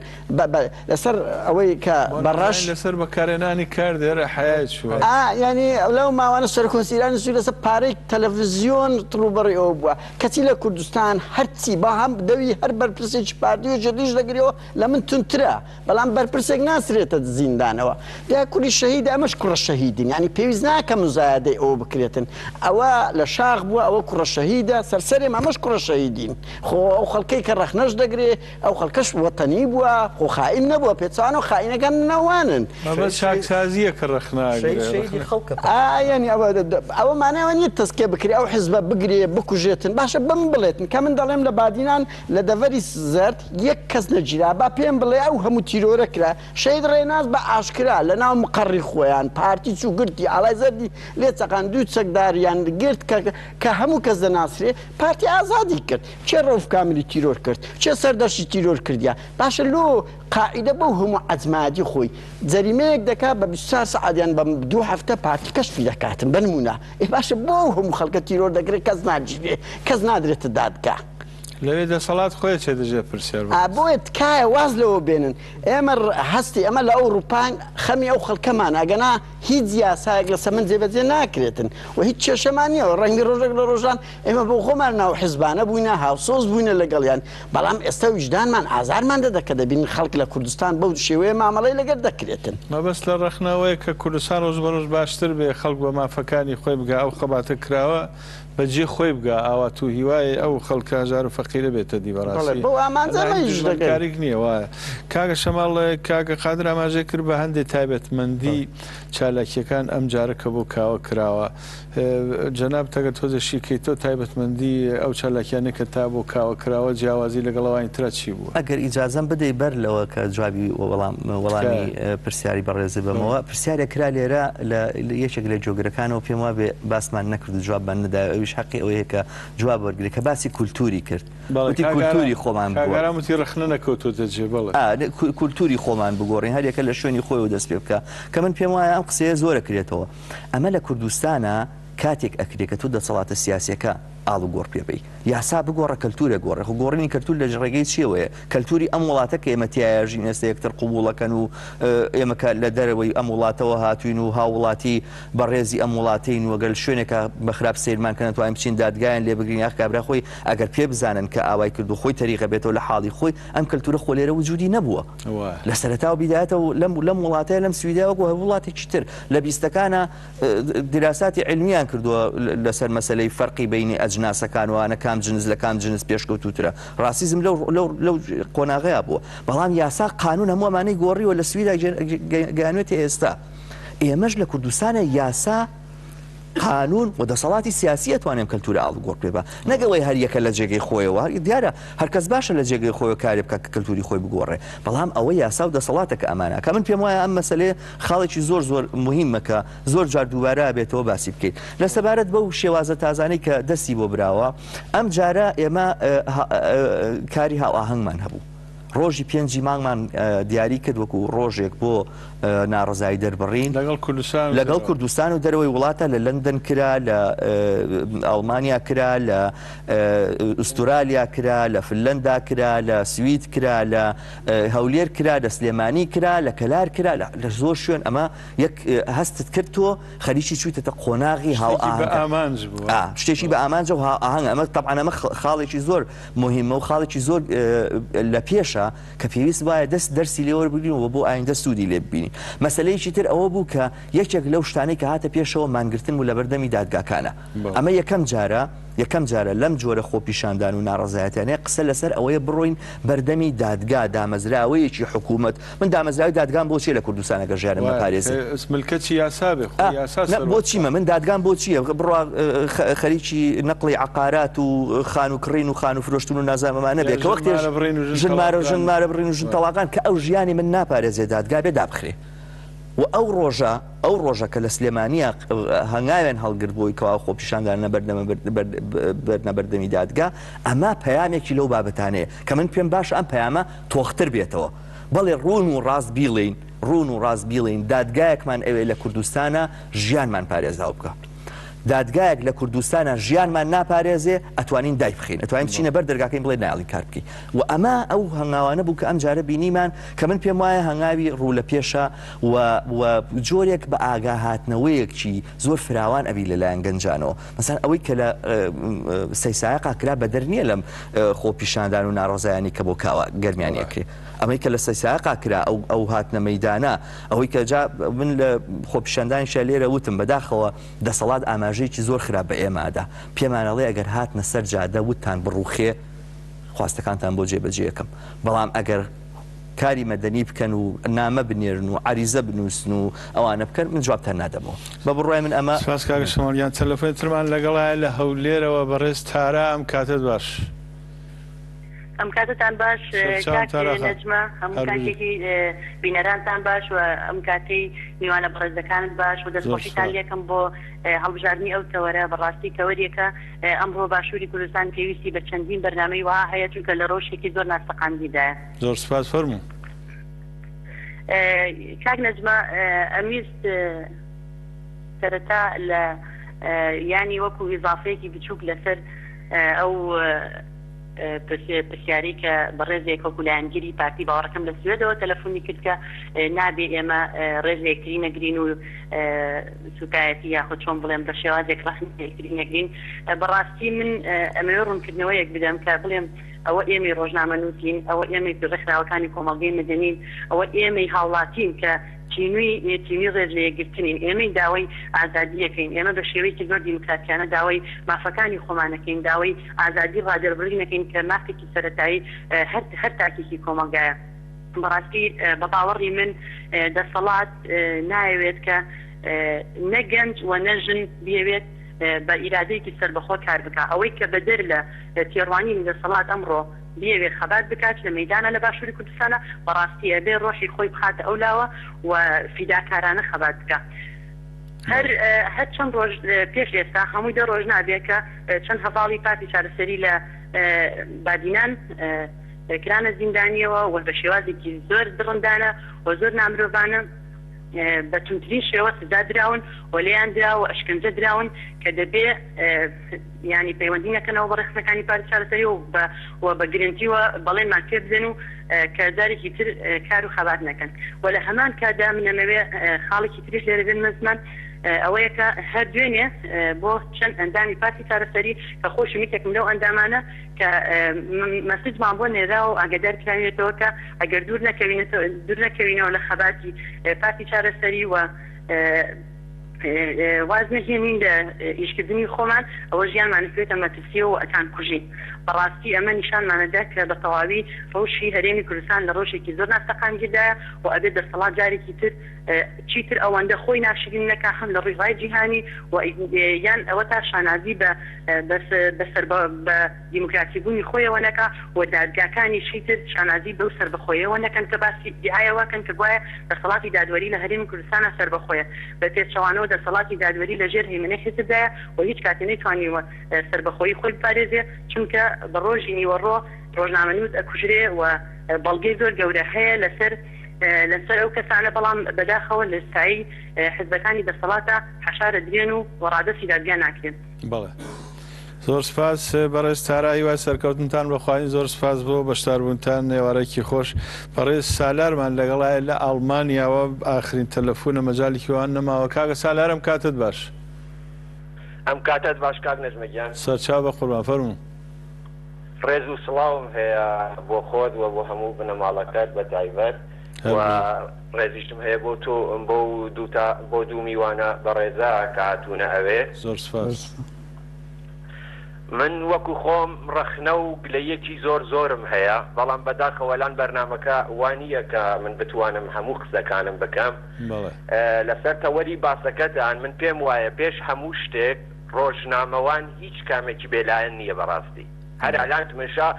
لەسەر ئەوەی کە بەڕەش لەسەر بەکارێنانی کار دێرە حەیای چووە ینی لەو ماوانە سەرۆک وەزیرانی سوور لەسەر پارەی تەلەڤزیۆن ڕووبەڕی ئەوە بووە کەچی لە کوردستان هەرچی با هەم دەوی هەر بەرپرسێکی پارتی و جدیش دەگرەوە لە من توندترە بەڵام بەرپرسێک ناسرێتە زیندانەوە دیا کوری شەهیدە ئەمەش کوڕە شەهیدین یانی پێویست ناکە مزایەدەی ئەوە بکرێتن ئەوە لە شاخ بووە ئەوە کوڕە شەهیدە سەرسەرێم ئەمەش کوڕە شەهیدین خۆ ئەو خەڵکەی کە ڕەخنەش دەگرێ ئەو خەڵکەش وەتەنی بووە خۆ خائین نەبووە پێچەوانەوە خائینەکان نەوانن. مەبەست چاکسازییە کە ڕەخنە شەهید ئەگرێ شەهیدی ڕەخنە. خەڵکە ئا یانی ئەوە ئەوە مانای ئەوە نییە تەزکیە بکرێ ئەو حزبە بگرێ بکوژێتن باشە بەمن بڵێتن کە من دەڵێم لە بادینان لە دەڤەری زەرد یەک کەس نەگیرا با پێم بڵێ ئەو هەموو تیرۆرە کرا شەهید ڕێناس بە ئاشکرا لە ناو مقەڕی خۆیان پارتی چوو گرتی ئاڵای زەردی لێ چەقاند دوو چەکداریان گرت کە کە هەموو کەس دەناسرێ پارتی ئازادی کرد کێ ڕەوف کاملی تیرۆر کرد کێ سەردەشتی تیرۆر کردیا باشە لۆ قاعیدە بەو هەموو عەجمادی خۆی جەریمەیەک دەکا بە 24 سەعات یان بە دوو هەفتە پارتی کەشفی دەکاتن بە نموونە ئێ باشە بۆ ئەو هەموو خەڵکە تیرۆر دەکرێت کەس ناگیرێ کەس نادرێتە دادگا. لەوێ دەسەڵات خۆی ئەچێتە ژێر پرسیار ئا بەڕێز. بۆیە تکایە واز لەوە بێنن ئێمە هەستی ئەمە لە ئەوڕوپاین خەمی ئەو خەڵکەمانە ئەگەنا هیچ یاسایەک لەسەر من جێبەجێ ناکرێتن و هیچ کێشەمان نییە و ڕەنگی ڕۆژێک لە ڕۆژان ئێمە بۆ خۆمان ناو حزبانە بووینە هاوسۆز بووینە لەگەڵیان بەڵام ئێستا ویژدانمان ئازارمان دەدە کە دەبینین خەڵک لە کوردستان بەو شێوەیە مامەڵەی لەگەر دەکرێتن. مەبەست لە ڕەخنە ئەوەیە کە کوردستان ڕۆژ بە ڕۆژ باشتر بێ خەڵک بە مافەکانی خۆی بگا ئەو خەباتە کراوە بە جێ خۆی بگا ئاوات و هیوای ئەو خەڵکە هەژار و فەقیرە بێتە دی بەڵێ بەڕاستی بەو ئامانجە ئەمە ئێمە هیچ ئیش دەکەین. دوژمنکاریک نییە وایە کاکە شەماڵ کاکە قادر ئاماژەی کرد بە هەندێ تایبەتمەندی چالاکیەکان ئەم جارە کە بۆ کاوە کراوە جەنابت ئەگەر تۆزێ شی کەیتەوە تایبەتمەندی ئەو چالاکیانەی کە تا بۆ کاوە کراوە جیاوازی لەگەڵ ئەوانی ترا چی بووە؟ ئەگەر ئیجازەم بدەی بەر لەوە کە جوابی وەڵام وەڵامی تکایە. پرسیاری بەڕێزت بەمەوە پرسیارێک کرا لێرە لە یەکێک لە گوێگرەکانەوە پێم وابێ باسمان نەکرد و جوابمان نەدایەوە ئەویش حەقی ئەوەیە کە جواب وەرگرێ کە باسی کولتووری کرد بەڵێ وتی کاک کولتووری ئارام خۆمان کاک بگۆڕ ئارام وتی ڕەخنە نەکەوتۆتە جێ بەڵێ. ئا کولتووری خۆمان بگۆڕین هەر یەکە لە شوێنی خۆیەوە دەست پێ بکا کە من پێم وایە ئەم قسەیە زۆر ئەکرێتەوە ئەمە لە کوردستانا کاتێک ئەکرێ کە تۆ دەسەڵاتە سیاسیەکە ئاڵوگۆڕ پێ بەی. یاسا بگۆڕە کەلتورە گۆڕێ. خۆ گۆڕینی کەلتور لە ڕێگەی چیەوەیە؟ کەلتوری ئەم وڵاتە کە ئێمە تیایا ژین ئێستا یەکتر قبوڵەکەن و ئێمە کە لە دەرەوەی ئەم وڵاتەوە هاتوین و هاووڵاتی بەڕێزی ئەم وڵاتەین و گەر شوێنێکا بە خراپ سەیرمان کەن ئەتوانین بچین دادگایان لێ بگرین یاخ کابرا خۆی ئەگەر پێ بزانن کە ئاوای کرد و خۆی تەریقە بێتەوە لە حاڵی خۆی ئەم کەلتورە خۆ لێرە وجودی نەبووە لە سەرەتا و بیدایەتەوە لەم لەم وڵاتەیە لەم سویدیا وەکو هەر وڵاتێکی تر لە بیستەکانا دیراساتی عیلمیان کردووە لەسەر مەسەلەی فەرقی بەینی ئەجناسەکان و ئەوانە کام جنس لە کام جنس پێشکەوتووترە ڕاسیزم لەو لەو لەو قۆناغەیا بووە بەڵام یاسا قانون هەموو ئەمانەی گۆڕیوە لە سویدا گەیانوێتە ئێستا ئێمەش لە کوردستانە یاسا قانون و دەسەڵاتی سیاسی ئەتوانێ ئەم کەلتورە ئاڵوگۆڕ پێ با نەک ئەوەی هەر یەکە لە جێگەی خۆیەوە دیارە هەر کەس باشە لە جێگەی خۆیەوە کارێ بکات کە کەلتوری خۆی بگۆڕێ بەڵام ئەوە یاسا و دەسەڵاتە کە ئەمانە کە من پێم وایە ئەم مەسەلەیە خاڵێکی زۆر زۆر موهیمە کە زۆر جار دووبارە ئەبێتەوە باسی بکەین لە سەبارەت بەو شێوازە تازانەی کە دەستی بۆ براوە ئەم جارە ئێمە کاری هاوئاهەنگمان هەبوو. ڕۆژی پێنجی مانگمان دیاری کرد وەکو ڕۆژێک بۆ ناڕەزایی دەربڕین لەگەڵ کوردستان و لەگەڵ دەرەوە. کوردستان و دەرەوەی وڵاتە لە لەندەن کرا لە ئەڵمانیا کرا لە ئوسترالیا کرا لە فنلەندا کرا لە سوید کرا لە هەولێر کرا لە سلێمانی کرا لە کەلار کرا لە زۆر شوێن ئەمە یەک هەستت کرد تۆ خەریکی چوویتەتە قۆناغی شتێکی بە هاوئاهەنگ ئامانج بووە. شتێکی بە ئامانجە و هاوئاهەنگ ئەمە تەبعەن ئەمە خاڵێکی زۆر موهیمە و خاڵێکی زۆر لە پێشە کە پێویست وایە دەست دەرسی لێ وەربگرین و بۆ ئایندە سوودی لێ ببینین. مەسەلەیەکی تر ئەوە بوو کە یەکێک لەو شتانەی کە هاتە پێشەوە مانگرتن بوو لەبەردەمی دادگاکانە. ئەمە یەکەم جارە یەکەم جارە لەم جۆرە خۆپیشاندان و ناڕەزایەتیانەیە قسە لەسەر ئەوەیە بڕۆین بەردەمی دادگا، دامەزراوەیەکی حکوومەت. من دامەزراوەی دادگام بۆ چییە لە کوردستان ئەگەر ژیانم نەپارێزێ؟ ملکەچی یاسا بێ خۆ یاسا نا بۆ چیمە من دادگام بۆ چییە؟ بڕوا خەریکی نەقڵی عەقارات و خانوو کڕین و خانوو فرۆشتن و نازانم ئەمانە بێ کە وەختێ ژن مارە ژن مارە بڕین و ژن تەڵاقان کە ئەو ژیانی من ناپارێزێ دادگا بێ دابخرێ. و ئەو ڕۆژە ئەو ڕۆژە کە لە سلێمانییە هەنگاویان هەڵگرت بۆی کەوا خۆپیشاندانە بەردەمە بەرنە بەردەمی دادگا ئەمە پەیامێکی لەو بابەتانەیە کە من پێم باشە ئەم پەیامە تۆختر بێتەوە بەڵێ ڕوون و ڕاست بیڵێین ڕوون و ڕاست بیڵێین دادگایەکمان ئەوێ لە کوردستانا ژیانمان پارێزراو بکا دادگایەک لە کوردستانا ژیانمان ناپارێزێ ئەتوانین دایبخەین ئەتوانین بچینە بەر دەرگاکەی بڵێ نایەڵین کار بکەین و ئەمە ئەو هەنگاوانە بوو کە ئەم جارە بینیمان کە من پێم وایە هەنگاوی ڕوو لە پێشە و و جۆرێک بە ئاگا هاتنەوەیەکی زۆر فراوان ئەبی لەلایەن گەنجانەوە مەسەن ئەوەی کە لە سەیسایەقا کرا بەدەر نییە لەم خۆپیشاندان و ناڕەزایانی کە بۆ کاوە گەرمیانی ئەکرێ ئەمەی کە لە سەیسایەقا کرا ئەو ئەو هاتنە مەیدانە ئەوەی کە جا من لە خۆپیشاندانیشا لێرە وتم بەداخەوە دەسەڵات ئاماژەیەکی زۆر خراپ بە ئێمە ئەدا پێمان ئەڵێ ئەگەر هاتنە سەر جادە وتتان بڕوخێ خواستەکانتان بۆ جێبەجێ ئەکەم بەڵام ئەگەر کاری مەدەنی بکەن و نامە بنێرن و عەریزە بنووسن و ئەوانە بکەن من جوابتان نادەمەوە بە بڕوای من ئەمە سپاس کاک شمال گیان تەلەفۆنی ترمان لەگەڵایە لە هەولێرەوە بەڕێز تارا ئەم کاتەت باش. ئەم کاتەتان باش سەرچاوم کاک تارا خان نەجمە هەموو هەر بژیت. کاتێکی بینەرانتان باش و ئەم کاتەی میوانە بەڕێزەکانت باش و زۆر دەستخۆشیتان سپاس. لێکەم بۆ هەڵبژاردنی ئەو تەوەرە بەڕاستی تەوەرێکە ئەمڕۆ باشووری کوردستان پێویستی بە چەندین بەرنامەی وەها هەیە چونکە لە ڕەوشێکی زۆر ناسەقامگیردایە. زۆر سپاس فەرموو. کاک نەجمە ئەمویست سەرەتا لە یانی وەکو ئیزافەیەکی بچووک لەسەر ئەو پرسیارەی کە بەڕێزێک وەکو لایەنگری پارتی باوەڕەکەم لە سوێدەوە تەلەفونی کرد کە نابێ ئێمە ڕێز لە یەکتری نەگرین و سوکایەتی یاخود چۆن بڵێم بە شێوازێک ڕەخنە لە یەکتری نەگرین بەڕاستی من ئەمەوێ ڕوونکردنەوەیەک بدەم کە بڵێم ئەوە ئێمەی ڕۆژنامەنووسین ئەوە ئێمەی ڕێکخراوەکانی کۆمەڵگەی مەدەنین ئەوە ئێمەی هاوڵاتین کە تینووی تینووی ڕێز لە یەکگرتنین، ئێمەی داوای ئازادییەکەین، ئێمە بە شێوەیەکی زۆر دیموکراتیانە داوای مافەکانی خۆمان ئەکەین، داوای ئازادی ڕادەربڕین ئەکەین کە مافێکی سەرەتایی هەر هەر تاکێکی کۆمەڵگایە. بەڕاستی بە باوەڕی من دەسەڵات نایەوێت کە نە گەنج و نە ژن بیەوێت بە ئیرادەیەکی سەربەخۆ کار بکا. ئەوەی کە بەدەر لە تێڕوانینی دەسەڵات ئەمڕۆ بیەوێ خەبات بکات لە مەیدانە لە باشووری کوردستانە، بەڕاستی ئەبێ ڕۆحی خۆی بخاتە ئەو لاوە و فیداکارانە خەبات بکا. هەر هەر چەند ڕۆژ پێش ئێستا، هەمووی دە ڕۆژ نابێ کە چەند هەڤاڵی پارتی چارەسەری لە بادینان کرانە زیندانییەوە و بە شێوازێکی زۆر دڕندانە و زۆر نامرۆڤانە بە توندترین شێوە سزا دراون و لێیان درا و ئەشکەنجە دراون کە دەبێ یانی پەیوەندی نەکەنەوە بە ڕێکخستنەکانی پارتی چارەسەری و بە و بە گرنتی و بەڵێنمان پێ بدەن و کە جارێکی تر کار و خەبات نەکەن و لە هەمان کاتدا من ئەمەوێ خاڵێکی تریش لێرە بێنمە زمان ئەوەیە کە هەر دوێنێ بۆ چەند ئەندامی پارتی چارەسەری کە خۆشم یەکێکم لەو ئەندامانە کە مەسجمان بۆ نێراوە و ئاگادار کراوینەتەوە کە ئەگەر دوور نەکەوینەتەوە دوور نەکەوینەوە لە خەباتی پارتی چارەسەری و واز نەهێنین لە ئیشکردنی خۆمان ئەوە ژیانمان ئەکەوێتە مەترسیەوە و ئەتانکوژین. بەڕاستی ئەمە نیشانمانەدا کە بە تەواوی ڕەوشی هەرێمی کوردستان لە ڕەوشێکی زۆر ناسەقامگیردایە و ئەبێت دەسەڵات جارێکی تر چیتر ئەوەندە خۆی ناشرین نەکا هەم لە ڕووی ڕای جیهانی و یان ئەوەتا شانازی بە بە سەربە بە دیموکراتی بوونی خۆیەوە نەکا و دادگاکانی چیتر شانازی بەو سەربەخۆیەوە نەکەن کە باسی ئیدیعای ئەوە کەن کە گوایە دەسەڵاتی دادوەری لە هەرێمی کوردستانا سەربەخۆیە. بە پێچەوانەوە دەسەڵاتی دادوەری لە ژێر هەیمەنەی حیزبدایە و هیچ کاتێ نەیتوانیوە سەربەخۆیی خۆی بپارێزێ چونکە بە ڕۆژی نیوەڕۆ ڕۆژنامەنووس ئەکوژرێ و. بەڵگەی زۆر گەورە هەیە لەسەر لەسەر ئەو کەسانە بەڵام بەداخەوە لە سایەی حزبەکانی دەسەڵاتە حەشارە درێن و و ڕادەستی دادگا ناکرێن. بەڵێ زۆر سپاس بەڕێز تارا هیوای سەرکەوتنتان بەخواین زۆر سپاس بۆ بەشداربوونتان ئێوارەکی خۆش بەڕێز سالارمان لەگەڵایە لە ئاڵمانیاوە ئاخرین تەلەفونە مەجالێکی وان نەماوە کاکە سالار ئەم کاتەت باش. ئەم کاتەت باش کاک نەجمە گیان. سەرچاو بەقوربان فەرموو. ڕێز و سڵاوم هەیە بۆ خۆت و بۆ هەموو بنەماڵەکەت بە تایبەت و ڕێزیشم هەیە بۆ تۆ بۆ دووتا بۆ دوو میوانە بەڕێزە کە هاتوونە ئەوێ. زۆر سپاس. من وەکو خۆم ڕەخنە و گلەییەکی زۆر زۆرم هەیە بەڵام بەداخەوە لان بەرنامەکە وا نییە کە من بتوانم هەموو قسەکانم بکەم لەسەر تەوەری باسەکەتان من پێم وایە پێش هەموو شتێک ڕۆژنامەوان هیچ کامێکی بێلایەن نییە بەڕاستی هەر ئەلان تمشا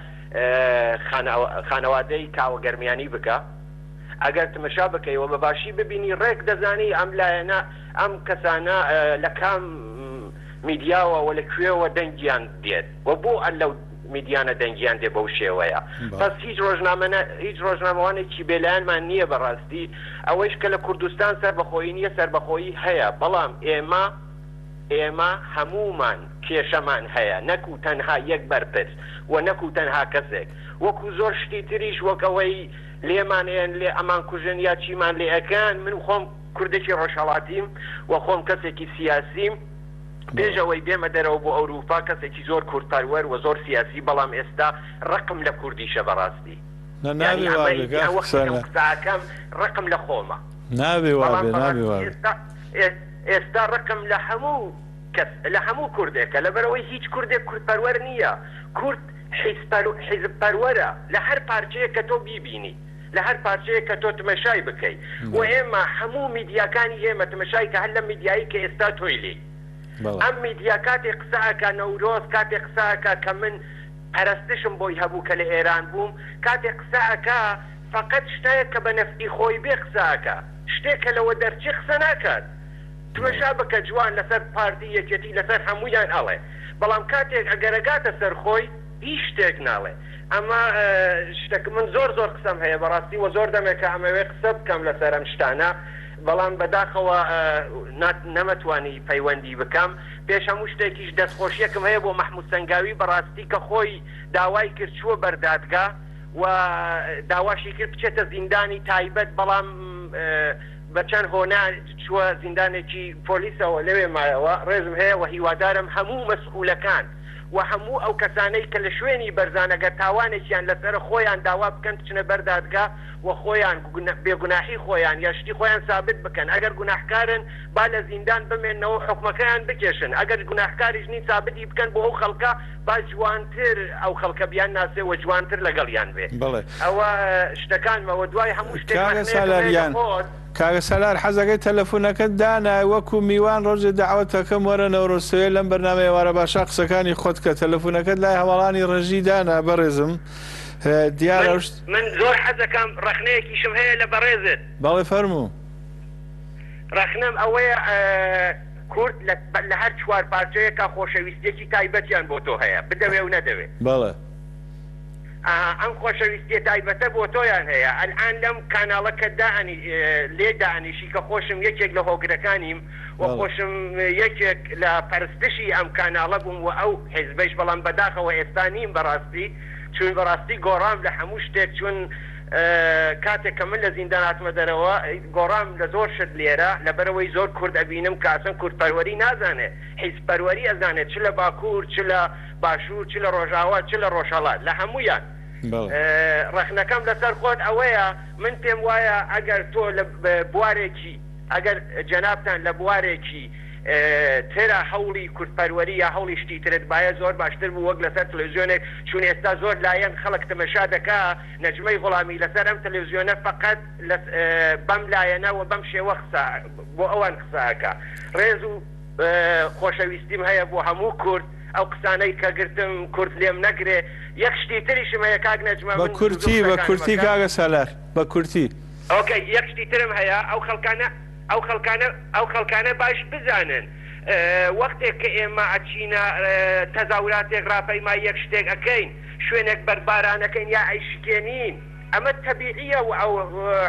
خانەوادەی کاوە گەرمیانی بکە ئەگەر تمشا بکەی و بە باشی ببینی ڕێک دەزانی ئەم لایەنە ئەم کەسانە لە کام میدیاوە و لە کوێوە دەنگیان دێت و بۆ لەو میدیانە دەنگیان دێ بەو شێوەیە پس هیچ ڕۆژنامە هیچ ڕۆژنامەوانێکی بێلایەنمان نییە بەڕاستی ئەوەیش کە لە کوردستان سەربەخۆیی نییە سەربەخۆیی هەیە بەڵام ئێمە ئێمە هەموومان کێشەمان هەیە نەکو تەنها یەک بەرپرس و نەکو تەنها کەسێک وەکو زۆر شتی تریش وەک ئەوەی لێمان ئێن لێ ئەمان کوژن یا چیمان لێ ئەکەن من خۆم کوردێکی ڕۆژهەڵاتیم و خۆم کەسێکی سیاسیم پێش ئەوەی بێمە دەرەوە بۆ ئەوروپا کەسێکی زۆر کوردپەروەر و زۆر سیاسی بەڵام ئێستا ڕقم لە کوردیشە بەڕاستی نا یانی نابێ ئەمە وابێ ئیدی کاک وەختێک ئەم سالار. قسە ئەکەم ڕقم لە خۆمە نابێ بەڵام وابێ نابێ بەڕاستی وابێ. ئێستا ئێستا ڕقم لە هەموو کەس لە هەموو کوردێکە لەبەرئەوەی هیچ کوردێک کوردپەروەر نییە کورد حیزب پەروەرە لە هەر پارچەیەک کە تۆ بیبینی لە هەر پارچەیەک کە تۆ تمەشای بکەی و ئێمە هەموو میدیاکانی ئێمە تمەشای کە هەر لەم میدیایی کە ئێستا تۆی لێی ئەم میدیا کاتێ قسە ئەکا نەورۆز کاتێ قسە ئەکا کە من پەرستشم بۆی هەبوو کە لە ئێران بووم کاتێ قسە ئەکا فەقەت شتێک کە بە نەفعی خۆی بێ قسە ئەکا شتێک کە لەوە دەرچێ قسە ناکات تمەشا بکە جوان لەسەر پارتی یەکێتی لەسەر هەموویان ئەڵێ بەڵام کاتێک ئەگەر ئەگاتە سەر خۆی هیچ شتێک ناڵێ ئەمە شتەک من زۆر زۆر قسەم هەیە بەڕاستی وە زۆر دەمێکە ئەمەوێ قسە بکەم لەسەر ئەم شتانە بەڵام بەداخەوە نەمەتوانی پەیوەندی بکەم پێش هەموو شتێکیش دەستخۆشیەکم هەیە بۆ مەحمود سەنگاوی بەڕاستی کە خۆی داوای کرد چووە بەر دادگا و داواشی کرد بچێتە زیندانی تایبەت بەڵام بە چەند هۆنا چووە زیندانێکی پۆلیسەوە لەوێ مایەوە ڕێزم هەیە و هیوادارم هەموو مەسئولەکان و هەموو ئەو کەسانەی کە لە شوێنی بەرزان ئەگەر تاوانێکیان لەسەرە خۆیان داوا بکەن بچنە بەر دادگا و خۆیان بێ گوناحی خۆیان یا شتی خۆیان سابت بکەن ئەگەر گوناحکارن با لە زیندان بمێننەوە حوکمەکەیان بکێشن ئەگەر گوناحکاریش نین سابتی بکەن بۆ ئەو خەڵکە با جوانتر ئەو خەڵکە بیان ناسێ و جوانتر لەگەڵیان بێ بەڵێ. ئەوە شتەکانمە وە دوای هەموو شتێک کاکە ڕەخنەیەکم سالار هەیە لە گیان خۆت. کاکە سالار حەزەکەی تەلەفونەکەت دانای وەکو میوان ڕۆژێ دەعوەتەکەم وەرە نەورۆزتەوێ لەم بەرنامە ئێوارە باشە قسەکانی خۆت کە تەلەفونەکەت لای هەواڵانی ڕێژی دانا بەڕێزم دیارە من شت. من زۆر حەزەکەم ڕەخنەیەکیشم هەیە لە بەڕێزت. بەڵێ فەرموو. ڕەخنەم ئەوەیە کورد لە لە هەر چوار پارچەیەکا خۆشەویستیەکی تایبەتیان بۆ تۆ هەیە بدەوێ و نەدەوێ. بەڵێ. ئەها ئەم خۆشەویستیە تایبەتە بۆ تۆیان هەیە ئەلئان لەم کاناڵە کە دائەنی لێ دائەنیشی کە خۆشم یەکێک لە هۆگرەکانیم و بەڵێ. خۆشم یەکێک لە پەرستشی ئەم کاناڵە بووم و ئەو حیزبەیش بەڵام بەداخەوە ئێستا نیم بەڕاستی چون بەڕاستی گۆڕام لە هەموو شتێک چون کاتێک کە من لە زیندان هاتمە دەرەوە گۆڕام لە زۆر شت لێرە لەبەرئەوەی زۆر کورد ئەبینم کە ئەسەن کورد پەروەری نازانێ حیزب پەروەری ئەزانێ چ لە باکوور چ لە باشوور چ لە ڕۆژئاوا چ لە ڕۆژهەڵات لە هەموویان ڕەخنەکەم لەسەر خۆت ئەوەیە من پێم وایە ئەگەر تۆ لە بوارێکی ئەگەر جەنابتان لە بوارێکی ترا هەوڵی کوردپەروەری یا هەوڵی شتی ترت بایە زۆر باشتر بوو وەک لەسەر تلویزیۆنێک چون ئێستا زۆر لایەن خەڵک تمەشا دەکا نەجمەی غوڵامی لەسەر ئەم تلویزیۆنە فەقەت لە بەم لایەنە وە بەم شێوە قسە بۆ ئەوان قسە ئەکا ڕێز و خۆشەویستیم هەیە بۆ هەموو کورد ئەو قسانەی کە گرتم کورد لێم نەگرێ یەک شتی تریشم هەیە کاک نەجمە بە من زوو زوو کورتی بە قسەکانم کورتی ئەکەم. کاکە سالار بە کورتی. ئۆکەی یەک شتی ترم هەیە ئەو خەڵکانە ئەو خەڵکانە ئەو خەڵکانە باش بزانن وەختێک کە ئێمە ئەچینە تەزاوراتێک ڕاپەیماییەک شتێک ئەکەین شوێنێک بەردباران ئەکەین یا ئەیشکێنین. ئەمە تەبیعیە و ئەو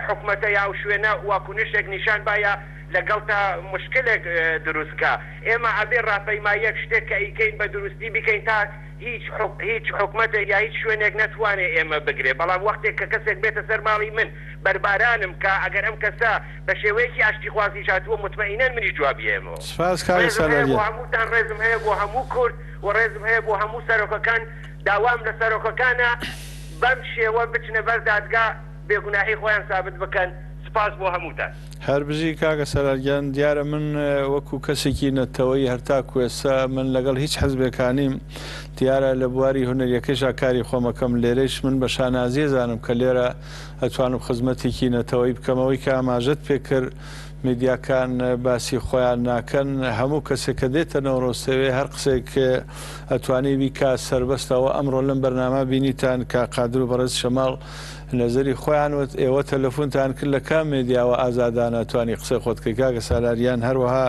حکومەتە یا ئەو شوێنە واکونشێک نیشان با یا لەگەڵتا موشکلێک دروست کا. ئێمە ئەبێ ڕاپەیماییەک شتێک کە ئەیکەین بە دروستی بیکەین تا هیچ هیچ حکومەتێک یا هیچ شوێنێک نەتوانێ ئێمە بگرێ. بەڵام وەختێک کە کەسێک بێتە سەر ماڵی من بەربارانم کا ئەگەر ئەم کەسە بە شێوەیەکی ئاشتیخوازیش هاتووە موتمەئینەن منیش جوابی ئەیەمەوە. سپاس کاک ڕێزم هەیە سالار بۆ گیان. هەمووتان ڕێزم هەیە بۆ هەموو کورد و ڕێزم هەیە بۆ هەموو سەرۆکەکان داوام لە سەرۆکەکانە بەم شێوە بچنە بەر دادگا بێگوناهی خۆیان سابت بکەن سپاس بۆ هەمووتان. هەر بژی کاکە سالار گیان دیارە من وەکو کەسێکی نەتەوەیی هەر تاکو ئێستا من لەگەڵ هیچ حزبێکا نیم دیارە لە بواری هونەریەکەیشا کاری خۆم ئەکەم لێرەیش من بە شانازی ئەزانم کە لێرە ئەتوانم خزمەتێکی نەتەوەیی بکەم ئەوەی کە ئاماژەت پێ کرد میدیاکان باسی خۆیان ناکەن هەموو کەسێک کە دێتە نەورۆزتەوێ هەر قسەیەک ئەتوانێ بیکا سەربەستە ئەوە ئەمڕۆ لەم بەرنامە بینیتان کاک قادر و بەڕێز شەماڵ نەزەری خۆیان وت ئێوە تەلەفونتان کرد لە کام مێدیاوە ئازادانە توانی قسەی خۆت کەی کاکە سالاریان هەروەها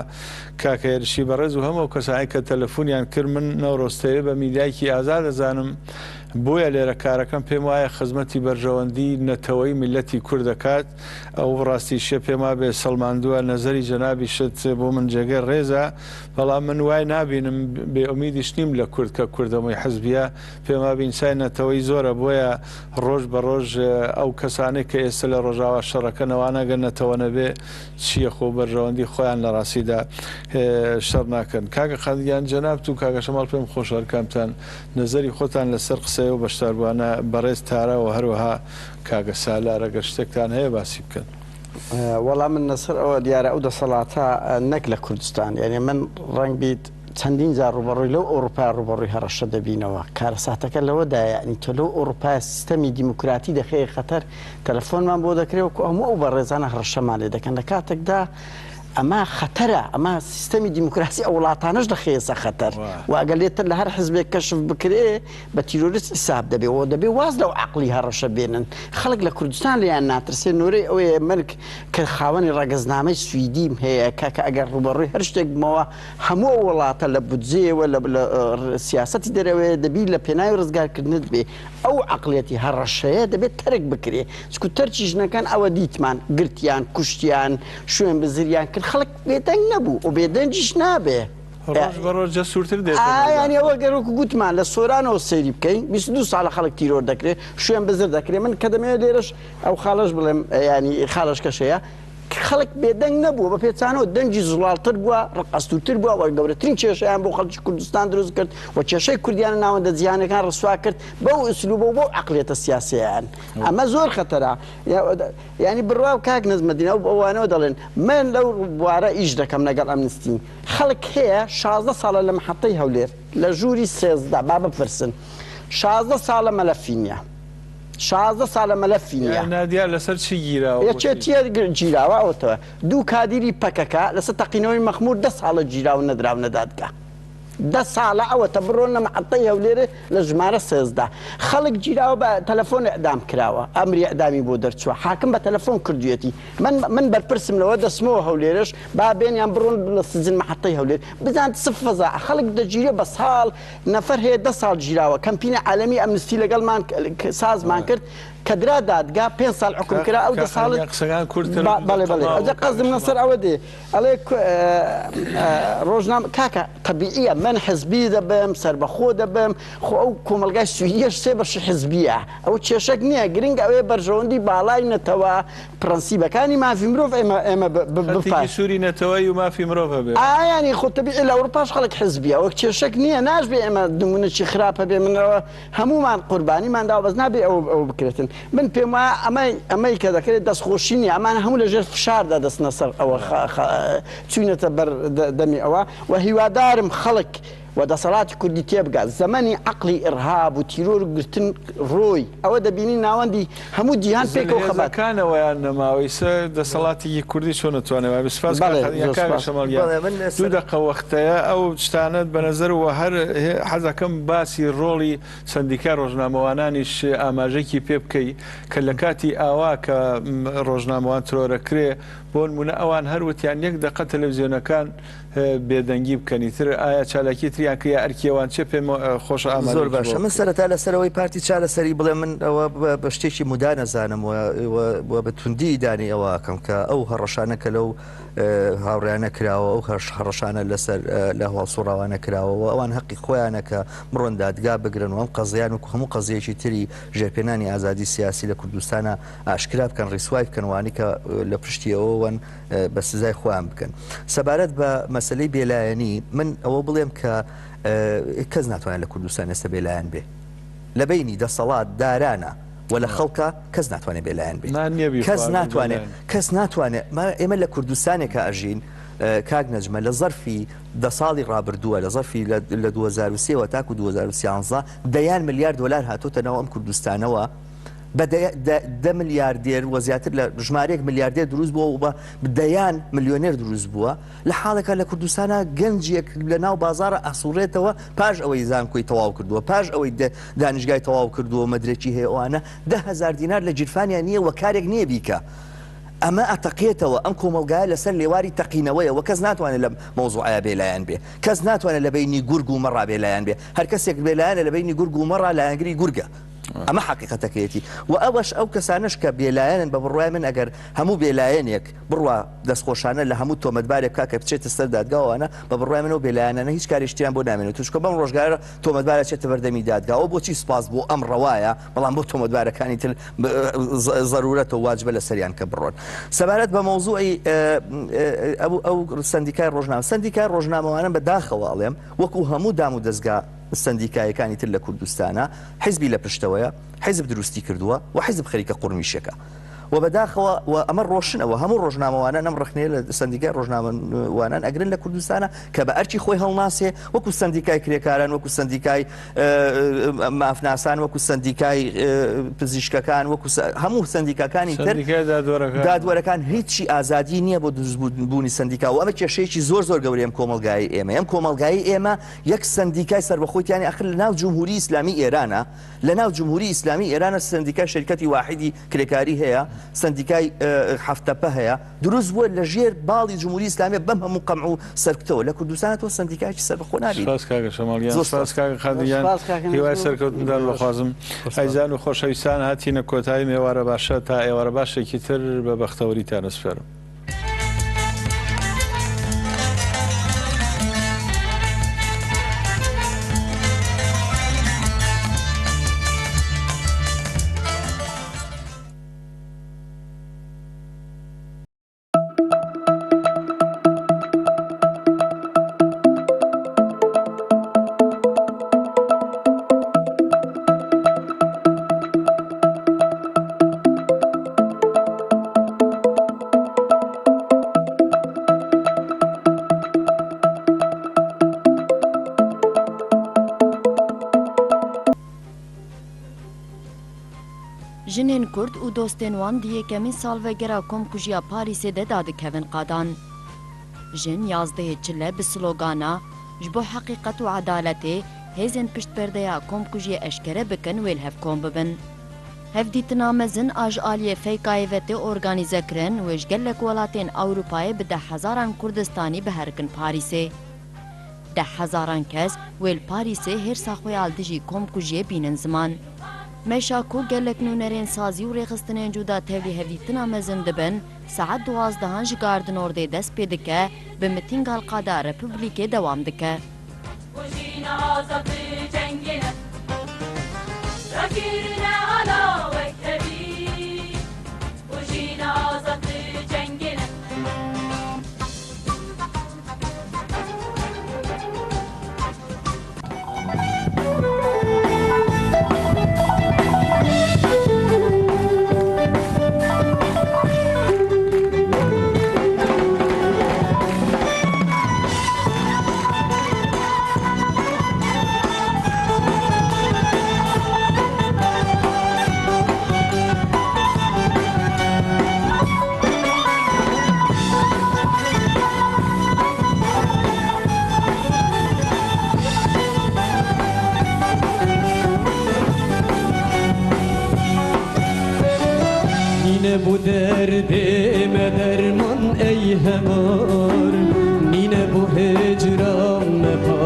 کاکە هێرشی بەڕێز و هەموو ئەو کەسانەی کە تەلەفونیان کرد من نەورۆزتەوێ بە میدیایکی ئازاد ئەزانم بۆیە لێرە کارەکەم پێم وایە خزمەتی بەرژەوەندی نەتەوەی میللەتی کورد دەکات ئەو ڕاستیشە پێم وابێ سەڵماندووە نەزەری جەنابیشت بۆ من جێگەی ڕێزە بەڵام من وای نابینم بێ ئومیدیش نیم لە کورد کە کورد هەمووی حزبیە پێم وابێ ئینسانی نەتەوەی زۆرە بۆیە ڕۆژ بە ڕۆژ ئەو کەسانەی کە ئێستا لە ڕۆژاوا شەڕەکەن ئەوانە گەر نەتەوە نەبێ چییە خۆ بەرژەوەندی خۆیان لە ڕاستیدا شەڕ ناکەن کاکە قادر گیان جەنابت و کاکە شەماڵ پێم خۆشە هەرکامتان نەزەری خۆتان لەسەر قسەی ئەو بەشداربووانە بەڕێز تارا و هەروەها کاکە سالار ئەگەر شتێکتان هەیە باسی بکەن. وەڵا من لەسەر ئەوە دیارە ئەو دەسەڵاتە نەک لە کوردستان یعنی من ڕەنگ بیت چەندین جار ڕوبەڕووی لەو ئەوروپا ڕوبەڕووی هەڕەشە دەبینەوە کارەساتەکە لەوەدایە یعنی تۆ لەو ئەوروپا سیستەمی دیموکراتی دەخەیە خەتەر تەلەفۆنمان بۆ دەکرێت وەکو هەموو ئەو بەڕێزانە هەڕەشەمان لێ دەکەن لە کاتێکدا ئەمە خەتەرە ئەمە سیستەمی دیموکراسی ئەو وڵاتانەش دەخەیە سەر خەتەر و ئەگەر لێتر لە هەر حزبێک کەشف بکرێ بە تیرۆریست حیساب دەبێ و دەبێ واز لەو عەقڵی هەڕەشە بێنن. خەڵک لە کوردستان لێیان ناترسێ، نۆرەی ئەوەیە مەرگ کە خاوەنی ڕەگەزنامەی سویدیم هەیە کاکە ئەگەر ڕووبەڕووی هەر شتێک بمەوە هەموو ئەو وڵاتە لە بودجەیەوە لە سیاسەتی دەرەوەیە دەبی لە پێناوی ڕزگارکردنت بێ. ئەو عەقڵیەتی هەڕەشەیە دەبێ تەرک بکرێ. چونکو تەرکیش نەکەن ئەوە دیتمان گرتیان، کوشتیان، شوێن بزریان کرد خەڵک بێدەنگ نەبوو و بێدەنگیش نابێ. ڕۆژ بە ڕۆژ جەسوورتر دێتە ئا مەیدان. یانی ئەوە گەر وەکو گوتمان لە سۆرانەوە سەیری بکەین 22 ساڵە خەڵک تیرۆر دەکرێ شوێن بزر دەکرێ من کە دەمەوێت لێرەش ئەو خاڵەش بڵێم یانی خاڵەش کەش هەیە خەڵک بێدەنگ نەبووە بە پێچانەوە دەنگی زوڵاڵتر بووە ڕقئەستوورتر بووە و گەورەترین کێشەیان بۆ خەڵکی کوردستان دروست کرد و کێشەی کوردیان لە ناوەندە جیهانیەکان ڕسوا کرد بەو ئوسلوبە و بەو عەقڵیەتە سیاسیەیان ئەمە زۆر خەتەرە یانی بڕوا کاک نەجمەدین ئەو ئەوانەوە دەڵێن من لەو بوارە ئیش دەکەم لەگەڵ ئەمنستی خەڵک هەیە 16 ساڵە لە محەتەی هەولێر لە ژووری 13 با بپرسن 16 ساڵە مەلەفی نییە 16 ساڵە مەلەفی نییە نادیار لەسەر چی گیراوە یەکێتیە گیراوە ئەوتەوە دوو کادیری پەکەکە لەسەر تەقینەوەی مەخمور دە ساڵە گیراو نەدراونە دادگا دە ساڵە ئەوەتە بڕۆنە مەحەتەی هەولێرێ لە ژمارە 13 خەڵک گیراوە بە تەلەفۆن ئیعدام کراوە ئەمری ئیعدامی بۆ دەرچووە حاکم بە تەلەفۆن کردویەتی من من بەرپرسم لەوە دەچمەوە هەولێرێش با بێن یان بڕۆن لە سجن مەحەتەی هەولێر بزان چ فەزا خەڵک دەگیرێ بە ساڵ نەفەر هەیە دە ساڵ گیراوە کەمپینە عالەمی ئەمنستی لەگەڵمان سازمان کرد کە درا دادگا پێنج ساڵ حوکم کرا ئەو دە ساڵ قسەکان کورت کەن بەڵێ بەڵێ ئەجا قەزم لەسەر ئەوە دێ ئەڵێ ڕۆژنامە کاکە تەبیعیە من حزبی دەبم سەربەخۆ دەبم خۆ ئەو کۆمەڵگای سویدیەش سێ بەشی حزبیە ئەوە کێشەک نییە گرنگ ئەوەیە بەرژەوەندی باڵای نەتەوە پرەنسیبەکانی مافی مرۆڤ ئێمە ئێمە خەتێکی سووری نەتەوەیی و مافی مرۆڤ هەبێ. ئایانی خۆ تەبیعی لە ئەوروپاش خەڵک حزبیە ئەوە کێشەک نییە ناشبێ ئێمە نمونەکی خراپ هەبێ من ئەوە هەموومان قوربانیمان داوە بەس نابێ ئەوە ئەوە بکرێتن من پێم وایە ئەمەی ئەمەی کە دەکرێت دەستخۆشی نییە ئەمانە هەموو لەژێر فشاردا دەچنە سەر ئەوە چوینەتە بەر دەمی ئەوە و هیوادارم خەڵک و دەسەڵاتی کوردی تێبگات زەمەنی عەقڵی ئیڕهاب و تیرۆر و گرتن ڕۆی ئەوە دەبینی ناوەندی هەموو جیهان پێکەوە خەبات. زلهێزەکانەوەیان نەماوە ئیسە دەسەڵاتێکی کوردی چۆن ئەتوانێ وابێ سپاس کاک بەڵێ قادر گیان زۆر کاکە سپاس. شەماڵ گیان بەڵێ من دوو سەر. دەقە وەختەیە ئەو شتانەت بە نەزەر وە هەر حەزەکەم باسی ڕۆڵی سەندیکای ڕۆژنامەوانانیش ئاماژەیەکی پێ بکەی کە لە کاتی ئاوا کە ڕۆژنامەوان ترۆرەکرێ بۆنمونە ئەوان هەر وتیان یەک دەقە تەلەفزیۆنەکان بێدەنگی بکەن ئیتر ئایا چالاکی تری. چارەسەریان کرد یا ئەرکی ئەوان چیە پێم خۆشە ئاماژەیەکی زۆر بۆ باشە من بکەیت. سەرەتا لەسەر ئەوەی پارتی چارەسەری بڵێم من ئەوە بە شتێکی مودان ئەزانم و بە توندی ئیدانەی ئەوە ئەکەم کە ئەو هەڕەشانە کە لەو هاوڕێیانە کراوە ئەو هەڕەشانە لەسەر لە هەواڵسوڕاوانە کراوە و ئەوان هەقی خۆیانە کە بڕۆن دادگا بگرن و ئەم قەزیان وەکو هەموو قەزیەکی تری ژێرپێنانی ئازادی سیاسی لە کوردستانە ئاشکرا بکەن ڕیسوای بکەن وانی کە لە پشتی ئەوەوەن بە سزای خۆیان بکەن. سەبارەت بە مەسەلەی بێلایەنی من ئەوە بڵێم کە کەس ناتوانێت لە کوردستان ئێستا بێلایەن بێ. لە بەینی دەسەڵات دارانە و لە خەڵکا کەس ناتوانێت بێلایەن بێ. کەس ناتوانێت کەس ناتوانێت ئێمە لە کوردستانێکا ئەژین کاک نەجمە لە زەرفی دە ساڵی ڕابردووە لە زەرفی لە 2023 وە تاکو 2013 دەیان ملیار دۆلار هاتۆتە ناو ئەم کوردستانەوە بە دە ملیاردێر و زیاتر لە ژمارەیەک ملیاردێر دروست بووە و بە دەیان ملیۆنێر دروست بووە، لە حاڵێکا لە کوردستانا گەنجێک لە ناو بازاڕا ئەسوڕێتەوە پاش ئەوەی زانکۆی تەواو کردووە، پاش ئەوەی دانیشگای تەواو کردووە و مەدرەکی هەیە ئەوانە 10,000 دینار لە گیرفانیا نییە و کارێک نییە بیکا. ئەمە ئەتەقێتەوە، ئەم کۆمەڵگایە لەسەر لێواری تەقینەوەیە و کەس ناتوانێت لەم مەوزوعەیا بێلایەن بێ. کەس ناتوانێت لە بەینی گورگ و مەڕا بێلایەن بێ. هەر کەسێک بێلایەنە لە بەینی گورگ و مەڕا لایەنگری گورگە. ئەمە حەقیقەتەکەیەتی و ئەوەش ئەو کەسانەش کە بێلایەنن بە بڕوای من ئەگەر هەموو بێلایەنێک بڕوا دەستخۆشانە لە هەموو تۆمەتبارێک بکا کە بچێتە سەر دادگا ئەوانە بە بڕوای من ئەو بێلایەنانە هیچ کارێکی تریان بۆ نامێنێت چونکە بەم ڕۆژگارە تۆمەتبار ئەچێتە بەردەمی دادگا ئەوە بۆچی سوپاس بۆ ئەم ڕەوایە بەڵام بۆ تۆمەتبارەکانی تر زەرورەتە و واجبە لەسەریان کە بڕۆن سەبارەت بە مەوزوعی ئەو سەندیکای ڕۆژنامە سەندیکای ڕۆژنامەوانە بە داخەوە ئەڵێم وەکو هەموو دام و دەزگا سەندیکایەکانی تر لە کوردستانا حیزبی لە پشتەوەیە، حیزب دروستی کردووە و حیزب خەریکە قورمیشەکە. و بەداخەوە و ئەمە ڕۆشنە و هەموو ڕۆژنامەوانان ئەم ڕەخنەیە لە سەندیکای ڕۆژنامەوانان ئەگرن لە کوردستانا کە بە ئەرکی خۆی هەڵناسێ وەکو سەندیکای کرێکاران وەکو سەندیکای مافناسان وەکو سەندیکای پزیشکەکان وەکو هەموو سەندیکاکانی تر دادوەرەکان هیچی ئازادی نییە بۆ دروستبوونی سەندیکا و ئەمە کێشەیەکی زۆر زۆر گەورەیە ئەم کۆمەڵگای ئێمە ئەم کۆمەڵگای ئێمە یەک سەندیکای سەربەخۆی تیا نیە ئاخر لە ناو جمهوری ئیسلامی ئێرانە لە ناو جمهوری ئیسلامی ئێرانە سەندیکای شەرکەتی واحیدی کرێکاری هەیە سەندیکای هەفتەپە هەیە دروست بووە لە ژێر باڵی جمهوری ئیسلامیە بەم هەموو قەمع و سەرکوتەوە لە کوردستان تۆ سەندیکایەکی سەربەخۆ نابینی. سپاس کاکە شەماڵ گیان زۆر سپاس سپاس. کاکە قادر گیان سپاس کاکە هیوای نەجم. سەرکەوتنتان دەخوازم ئەیزان و خۆشەویستان هاتینە کۆتایی ئێوارە باشە تا ئێوارە باشێکی تر بە بەختەوەریتان ئەسپێرم. Jinên Kurd û dostên wan di yekemîn salvegera komkujiya Parîsê de dadikevin qadan. Jin yazdehê çile bi slogana Ji bo heqîqet û edaletê hêzên piştperdeya komkujiyê eşkere bikin wê li hev kom bibin. Hevdîtina mezin a ji aliyê Feykayê ve tê organîzekirin wê ji gelek welatên Ewropayê bi dehhezaran Kurdistanî biherikin Parîsê. Dehhezaran kes wê li Parîsê hêrsa xwe ya li dijî komkujiyê bînin ziman. Meşa ku gelek nûnerên sazî û rêxistinên cuda tevlî hevdîtina mezin dibin, saet duwazdehan ji Gare du Nordê dest pê dike, bi mitînga li Qada Repûblîkê dewam dike.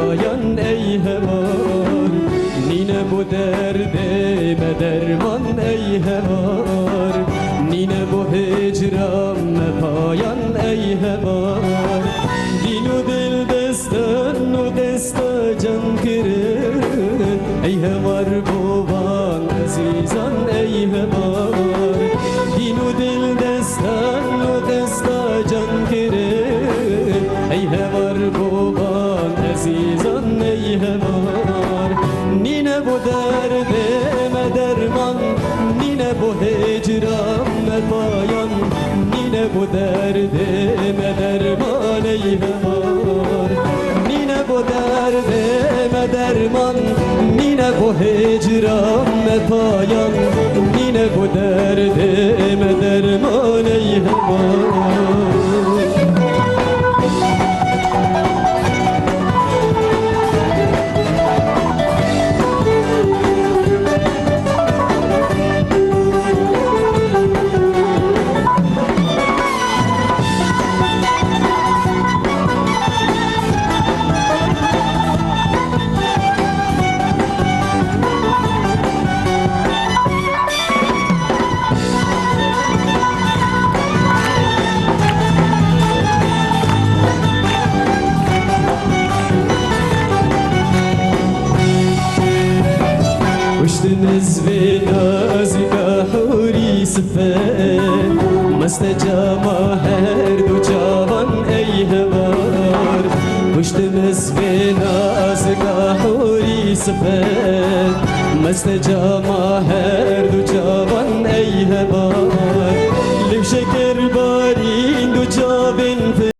پایان ئەی هەوار نینە بۆ دەردێ مە دەرمان ئەی هەوار نینە بۆ هجرام مە پایان ئەی هەوار دین و دل دەستن و دەستە جەن کرن ئەی هەوار بۆ وان ئەزیزان ئەی هەوار دین و دل دەستن و دەستە جەن کرن ئەی هەوار بۆ وان ئەزیزان ئەی هەوار نینە بۆ دەردێ مە دەرمان نینە بۆ هجرام مە پایان نینە بۆ دەردێ مە دەرمان ئەی هەوار نینە بۆ دەردێ مە دەرمان نینە بۆ هجرام مە پایان نینە بۆ دەردێ مە دەرمان ئەی هەوار. وشتم نازکە حوری سفێ مەستە جاما هەردوو چاوان ئەی هەوار پشتم نازکە حوری سفێ مەستە جاما هەردوو چاوان.